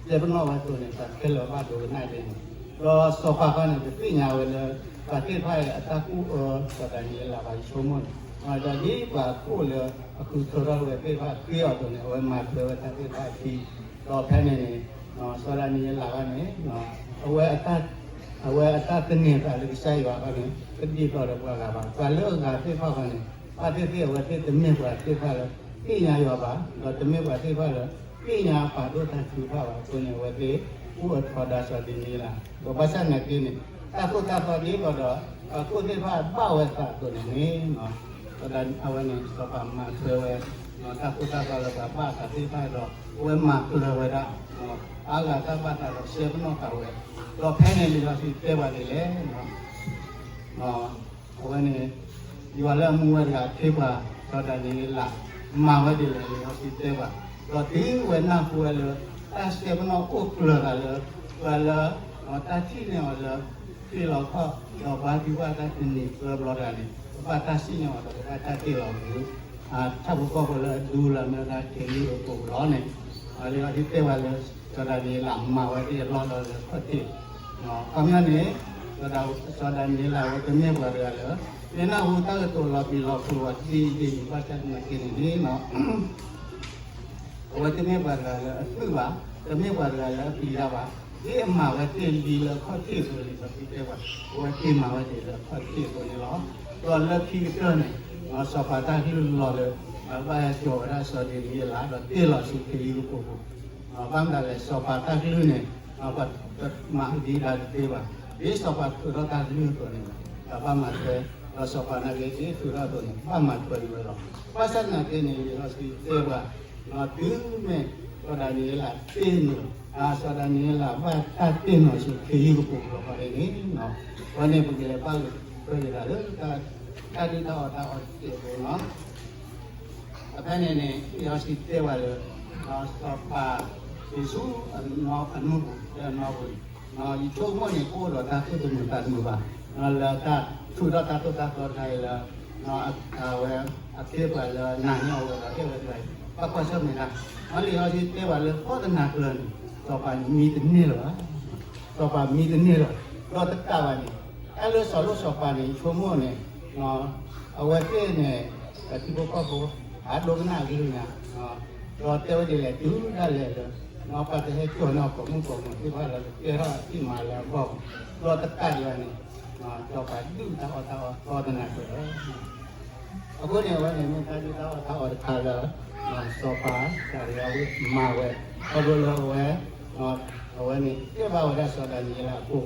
တဲပနီၣ်ဝဲအသိးန့ၣ် ပှၤခဲလၢာ်ဘၣ်ဒိကနၣ်ဒ်န့ၣ်, ဒီးစီၤပၤဃီန့ၣ် တသ့ၣ်ညါဝဲလၢ ပှၤသ့ၣ်တဖၣ်အံၤအတၢ်ကူၣ်အၢစီၤဒၤနံးယ့လးဘၣ် ယဆိကမိၣ်န့ၣ်, ဒီးဒ်ပှၤခိၣ်လၢအဃုထၢထီၣ်ဝဲသ့ၣ်တဖၣ်ဃ့အီၤအသိးန့ၣ် အဝဲမၤထွဲဝဲတၢ်သ့ၣ်တဖၣ်အခံ, ဒီးဖဲန့ၣ်န့ၣ် စီၤဒၤနံးယ့လးဃီန့ၣ် အဝဲ အဝဲအတၢ်သန့ၤသးလၢကစၢ်ယွၤဃီန့ၣ် တဒ်သိးဒီးပှၤဂၤဘၣ်. ပှၤလၢအဂၤသ့ၣ်တဖၣ်ဃီန့ၣ် ဘၣ်သ့ၣ်သ့ၣ်အဝဲသ့ၣ်တမ့ၢ်ပှၤသ့ၣ်တဖၣ်လၢ သ့ၣ်ညါယွၤဘၣ်, ဒီးတမ့ၢ်ပှၤသ့ၣ်တဖၣ်လၢ သ့ၣ်ညါပာ်ဒိၣ်တၢ်ထုကဖၣ်ဘၣ်. အဃိန့ၣ် အဝဲသ့ၣ်ကူၣ်အၢထီဒါစီၤဒၤနံးယ့လး, ဒီးဘၣ်ဆၣ်သနာ်က့န့ၣ် တၢ်သိၣ်တၢ်သီဒ်သိးဒီး ပှၤခိၣ်သ့ၣ်တဖၣ်ဘၣ်ဝဲသးအသိးန့ၣ်န့ၣ် အဝဲန့ၣ် စီၤပၤမၤထွဲဝဲ တၢ်သိၣ်တၢ်သီလၢပှၤဘၣ်သးသ့ၣ်တဖၣ်ဒီး အဝဲမၤကျၢၤဝဲဒၣ် အါဂၤတၢ်ဘၣ်သးဒီး စဲပနီၣ်ဃာ်ဝဲ, ဒီးဖဲန့ၣ်လံာ်စီဆှံတဲဘၣ်ဒ်လဲၣ် အဝဲန့ၣ် ယွၤလၢအမူဝဲတဂၤအခ့အပှၤ စီၤဒၤနံးယ့လး မၤဝဲဒ်လဲၣ် လံာ်စီဆှံတဲဘၣ်, ဒီးတုၤအဝဲနၢ်ဟူဝဲလၢ တၢ်စဲပနီၣ်အိၣ်ကျၢၤသးလၢ ပှၤလၢ တၢ်ထံၣ်န့ၢ်အီၤလၢ ခ့လီၤခီၣ် ဒီးဘါထုကဖၣ်တၢ်တနံၤသၢဘျီတဂၤန့ၣ် ကဘၣ်တၢ်စံၣ်ညီၣ်အီၤဒီးကဘၣ်တၢ်တ့ၢ်လီၤဝဲ ဆၣ်ဖိကီၢ်ဖိလၢအဒူလၢအမ့ၢ်ဝဲဒၣ်ခ့ယုၢ်အပူၤလီၤန့ၣ်, လံာ်စီဆှံတဲဘၣ်လၢ စီၤဒၤနံးယ့လးမၤဝဲသ့ၣ်အလီၢ်လီၤလၢခီၣ်ထံး, ခီပညီန့ၣ် စီၤဒၤနံးယ့လးဝဲတမ့ၢ်ပှၤတဂၤလၢ မ့ၢ်နၢ်ဟူတၢ်ကတိၤလီၤပျံၤလီၤဖုးဝဲဒ်အံၤဒ်အံၤ ဘၣ်ဆၣ်သနာ်က့န့ၣ်န့ၣ် အဝဲတမ့ၢ်ပှၤတဂၤလၢအသုးဘၣ်, တမ့ၢ်ပှၤတဂၤလၢအပျံၤတၢ်ဘၣ်, ဒ်အမၤဝဲသ့ၣ်လံလၢအခီၣ်ထံးအသိးန့ၣ် လံာ်စီဆှံတဲဘၣ်, အဝဲသ့ၣ်မၤဝဲသ့ၣ်လၢအခီၣ်ထံးအသိးန့ၣ်လီၤ. ဒီးလၢခံကတၢၢ်န့ၣ် စီၤပၤတၢ်ကလုၢ်လီၤလၢ ဘၣ်ဟဲစိာ်ဝဲဒၣ်စီၤဒၤနံးယ့လး ဒီးတ့ၢ်လီၤဆူခ့ယုၢ်ကပိာ်ပူၤ ဘၣ်မတၤလဲၣ် စီၤပၤတၢ်ကလုၢ်န့ၣ် ပှၤတမၤဒံးဒၣ်တသ့ဘၣ်. ဒ်စီၤပၤထုးထီၣ်တၢ်ကလုၢ်အသိးန့ၣ် တၢ်ဘၣ်မၤထွဲ, ဒီးစီၤပၤနာ်က့ဒ်ထုးထီၣ်အသိးန့ၣ် ဘၣ်မၤထွဲန့ၣ်ဝဲလီၤ. ဘၣ်ဆၣ်သနာ်က့န့ၣ် လံာ်စီဆှံတဲပှၤ တုၤမ့ၢ်စီၤဒၤနံးယ့လးတ့ၢ်န့ၣ်လီၤ, စီၤဒၤနံးယ့လးဘၣ်တၢ်တ့ၢ်နီၣ်ဆူခ့ယုၢ်ကပိာ်ပူၤလီၤန့ၣ်, အဝဲန့ၣ်ပကလဲၤဘၣ်ဂ့ၤထွဲက့ၤတၢ်လၢ တၢ်ဒုၣ်တၢ်အီၣ်တၢ်အီတစဲးဖိနီၤ အဖဲန့ၣ်န့ၣ် ယဟီၣ်စံတဲဘၣ်လၢ စီၤပၤယ့ၣ်ၡူးအနီၢ်ပူၤ လၢအနီၢ်ပူၤန့ၣ် ယဆိကမိၣ်န့ၣ် ကအိၣ်ဒီးတၢ်သူၣ်တမုာ်သးတမုာ်ဘၣ် လၢတၢ်ထုးထီၣ်တၢ်သိၣ်တၢ်သီတခါအံၤလၢ အဝဲ အခ့အပှၤလၢနာ်န့ၢ်အီၤဝဲဒီးအဲၣ်ဝဲတဂၤအံၤ ဘၣ်ကွၢ်ဆၢၣ်မဲာ်တၢ် လံာ်စီဆှံတဲဘၣ်လၢ ဘီၣ်သနာ်ကျၢၤန့ၣ် စီၤပၤမံတန့ၢ်လၢၤဘၣ် စီၤပၤမံတန့ၢ်လၢၤ ဒီးတကးဘၣ်န့ၣ် တၢ်လၢစီၤလိၣ်စီၤပၤန့ၣ် ယဆိကမိၣ်န့ၣ် အဝဲသ့ၣ်န့ၣ် ထံဖိကီၢ်ဖိ အဒိကနၣ်အကလုၢ်ညါ ဒီးတဲဝဲဒ်လဲၣ် တုၤဒၣ်လဲာ်လၢ ပှၤကဟဲကၠီၤန့ၢ်အီၤကိးမုၢ်ကိးမုၢ်သ့ၣ်တဖၣ်လၢကဲထီၣ်အသံၣ်မၤလၢအဂီၢ် ဒီးတကးဒံးဘၣ်န့ၣ် စီၤပၤဒုၣ်တၢ်အီၣ်တၢ်အီ ဘီၣ်သနာ်ကျၢၤလီၤ အဃိန့ၣ် အဝဲန့ၣ်မ့ၢ်တၢ်ဒုၣ်တၢ်အီၣ်တၢ်အီတခါလၢ စီၤပၤဒၤရံယၤမၤဝဲ ခီဖျိလၢအဝဲ အဝဲန့ၣ် တဲဘၣ်ဝဲဒၣ်စီၤဒၤနံးယ့လးအဃိ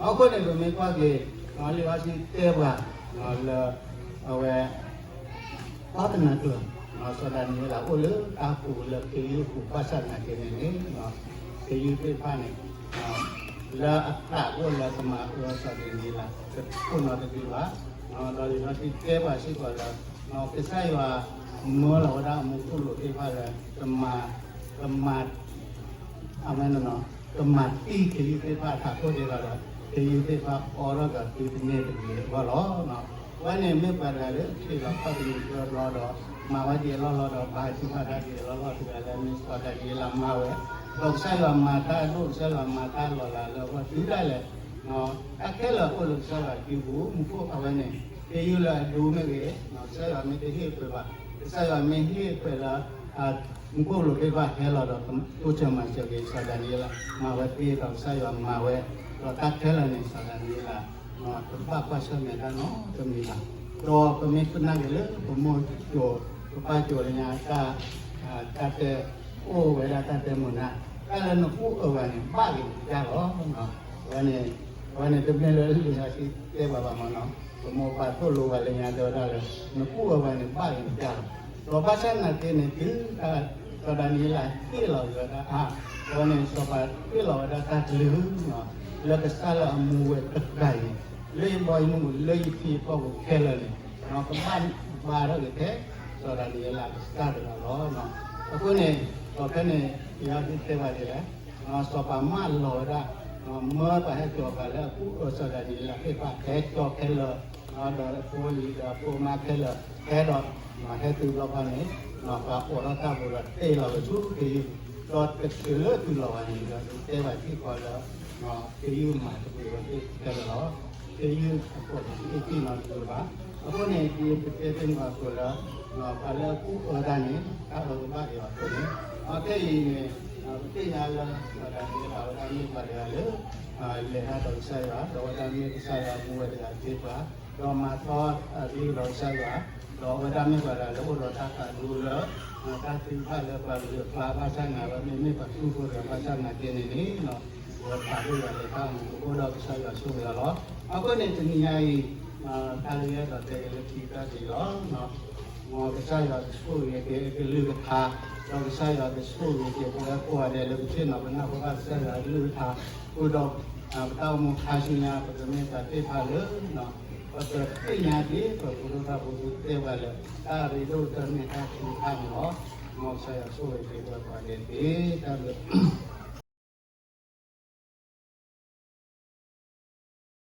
အဃိန့ၣ် ပမ့ၢ်ကွၢ်က့ၤ လံာ်စီဆှံတဲပှၤ လၢ အဝဲ ဘီၣ်သနာ်ကျၢၤ စီၤဒၤနံးယ့လးအိၣ်လၢတၢ်ပူၤလၢခ့ယုၢ်အပူၤ ဘၣ်ဆၣ်သနာ်က့န့ၣ်န့ၣ် ခ့ယုၢ်သ့ၣ်တဖၣ်န့ၣ် လၢအသးအိၣ်လၢကမၤအၢစီၤဒၤနံးယ့လး တခိၣ်နီတဒုဘၣ် ဒီးလံာ်စီဆှံတဲပှၤစ့ၢ်ကီးလၢ ကစၢ်ယွၤမၢလီၤဝဲဒၣ်အမူခိၣ်လိၤသ့ၣ်တဖၣ်လၢ ကမၤ ကမၤ အဝဲန့ၣ် ကမၤတံၢ်ခ့ယုၢ်သ့ၣ်တဖၣ်အထးခိၣ်ဒ်သိးဒီး ခ့ယုၢ်သ့ၣ်တဖၣ်အီထီၣ်ဒီးသုတန့ၢ်တဂ့ၤအဂီၢ်လီၤ. အဝဲန့ၣ်မ့ၢ်ပှၤတဂၤလၢထံၣ်လီၤခီၣ်တနံၤတဘျီဘျီဒီး မၤဝဲဒ်အလီၢ်လီၢ်ဒီး ဘါထုကဖၣ်တၢ်ဒ်အလီၢ်လီၢ်တဂၤလၢမ့ၢ်စီၤဒၤနံးယ့လးမၤဝဲ ဒီးကစၢ်ယွၤမၤတၢ်အဒိၣ် ကစၢ်ယွၤမၤတၢ်လီၤလးလၢအဂီၢ်တုၤဒၣ်လဲာ် တၢ်ခဲလၢာ်အိၣ်လၢကစၢ်ယွၤအစုပူၤ မူခိၣ်အဝဲန့ၣ် ခ့ယုၢ်လၢအဒိၣ်မ့ၢ်ဂ့ၤ ကစၢ်ယွၤမ့ၢ်တဟ့ၣ်အခွဲးဘၣ် ကစၢ်ယွၤမ့ၢ်ဟ့ၣ်အခွဲးလၢ မူခိၣ်လိၤသ့ၣ်တဖၣ်ဟဲလီၤဒီး တိစၢၤမၤစၢၤက့ၤစီၤဒၤနံးယ့လး မၤဝဲသ့ဒီးကစၢ်ယွၤမၤဝဲ ဒီးတၢ်ခဲလၢာ်န့ၣ် စီၤဒၤနံးယ့လး တဘၣ်ကွၢ်ဆၢၣ်မဲာ်တၢ်နီတမံၤဘၣ်. ဒီးပမ့ၢ်ကနၣ်က့ၤလၢပမိၢ်ကၠိၤ ပပၢ်ကၠိၤလၢညါ တၢ်တဲ အိၣ်ဝဲဒၣ်တၢ်တဲမုာ်နၢ် တၢ်လၢနကူၣ်အၢဘၣ်န့ၣ် ဘၣ်က့ၤနကစၢ်လီၤ. အဝဲန့ၣ် အဝဲန့ၣ်တမ့ၢ်လၢလံာ်စီဆှံတဲပှၤဘၣ်မနီၤ ပမိၢ်ပၢ်သိၣ်လိဝဲလၢညါတဲဝဲဒၣ်လၢ နကူၣ်အၢဘၣ်န့ၣ် ဘၣ်က့ၤနကစၢ်လီၤ. ဒီးဘၣ်ဆၣ်သနာ်က့န့ၣ် တုၤ စီၤဒၤနံးယ့လးဟ့ၣ်လီၤက့ၤဝဲဒၣ်အါ အဝဲန့ၣ် စီၤပၤဟ့ၣ်လီၤဝဲဒၣ်တၢ်ကလုၢ် လၢကစၢ်လၢအမူဝဲတဂၤအံၤ လၢယဘီယမုၢ် လၢယထံယကီၢ်ပူၤခဲလၢာ်န့ၣ် ကဘၣ်ဘါထီၣ်က့ၤထဲ စီၤဒၤနံးယ့လးကစၢ်တဂၤလီၤ. အဃိန့ၣ် ဒီးဖဲန့ၣ် ယဟဲတဲဘၣ်ဒ်လဲၣ် စီၤပၤမၢလီၤဝဲဒၣ် မၢပှၤဟဲကၠီၤပှၤလၢအကူၣ်အၢစီၤဒၤနံးယ့လးသ့ၣ်တဖၣ် ဟဲကၠီၤခဲလၢာ် ဒီးအဖိအလံၤဒီးအဖိအမါခဲလၢာ် ဟဲဒီး ဟဲတုၤဘျီဃီန့ၣ် ပှၤအိးထီၣ်တၢ်ပူၤဒီးတ့ၢ်လီၤဝဲဆူခ့ယုၢ် ဒီးတချုးလၢတုၤလီၤဘၣ်န့ၣ် ဒီးတဲဘၣ်စ့ၢ်ကီးလၢ ခ့ယုၢ်မၤတပှဲၤဝဲသ့ၣ်ခဲလၢာ်လီၤ. ခ့ယုၢ်အခိၣ်န့ၣ် တအ့ၣ်တံၢ်နီတဘျီဘၣ်. အဃိန့ၣ် ဒ်ပတဲသ့ၣ်တဖၣ်အသိးလၢ ပှၤလၢအကူၣ်အၢတၢ်န့ၣ် တၢ်အၢကဘၣ်က့ၤအီၤအသိးန့ၣ် အခဲအံၤန့ၣ် ပသ့ၣ်ညါလၢ စီၤဒၤနံးယ့လး အဝဲဒၣ်မ့ၢ်ပှၤတဂၤလၢ လဲၤတၢ်ဒီးကစၢ်ယွၤ ဒီးအဝဲဒၣ်မ့ၢ်ကစၢ်ယွၤအမူဝဲတဂၤသ့ပှၤ ဒီးမၤသီအသးဒီးကစၢ်ယွၤ ဒီးအဝဲဒၣ်မ့ၢ်ပှၤတဂၤလၢအိၣ်ဒီးတၢ်သးဒူလၢ တၢ်သံတဖၣ်လၢပှၤကလုာ်အကျါ ဘၣ်ဆၣ်နာ်ဝဲမ့ၢ် မ့ၢ်ပှၤထူဖိတဂၤ ဘၣ်ဆၣ်နာ်က့န့ၣ်န့ၣ် ပှၤသးဒူယွၤလဲၤတၢ်မူ အိၣ်ဒီးကစၢ်ယွၤဆိၣ်ဂ့ၤအီၤလီၤ. အဃိန့ၣ် တနံၤညါအံၤ တၢ်လၢယအဲၣ်ဒိးတဲက့ၤလၢခံကတၢၢ်တခါအံၤလီၤ. မ်ကစၢ်ယွၤကဆိၣ်ဂ့ၤက့ၤအကလုၢ်ကထါ ဒီးကစၢ်ယွၤကဆိၣ်ဂ့ၤက့ၤပဝဲကိးဂၤဒဲးလၢပဆ့ၣ်နီၤပနၢ်ဟူဘၣ်ကစၢ်ယွၤအကလုၢ်ကထါ ဃုာ်ဒီး ပတၢ်အိၣ်မူခါဆူညါ ပကမ့ၢ်ပှၤသ့ၣ်တဖၣ်လၢ ပကသ့ၣ်ညါက့ၤ ပဖိဒိၣ်တၢ်ဖိဒိၣ်တဲပှၤလၢ တၢ်ရ့ဒိၣ်ကတၢၢ်မ့ၢ်တၢ်ထုကဖၣ်န့ၣ်လီၤ. မ်ကစၢ်ယွၤဆိၣ်ဂ့ၤက့ၤပဝဲကိးဂၤဒဲးတက့ၢ်. တၢ်ဘျုး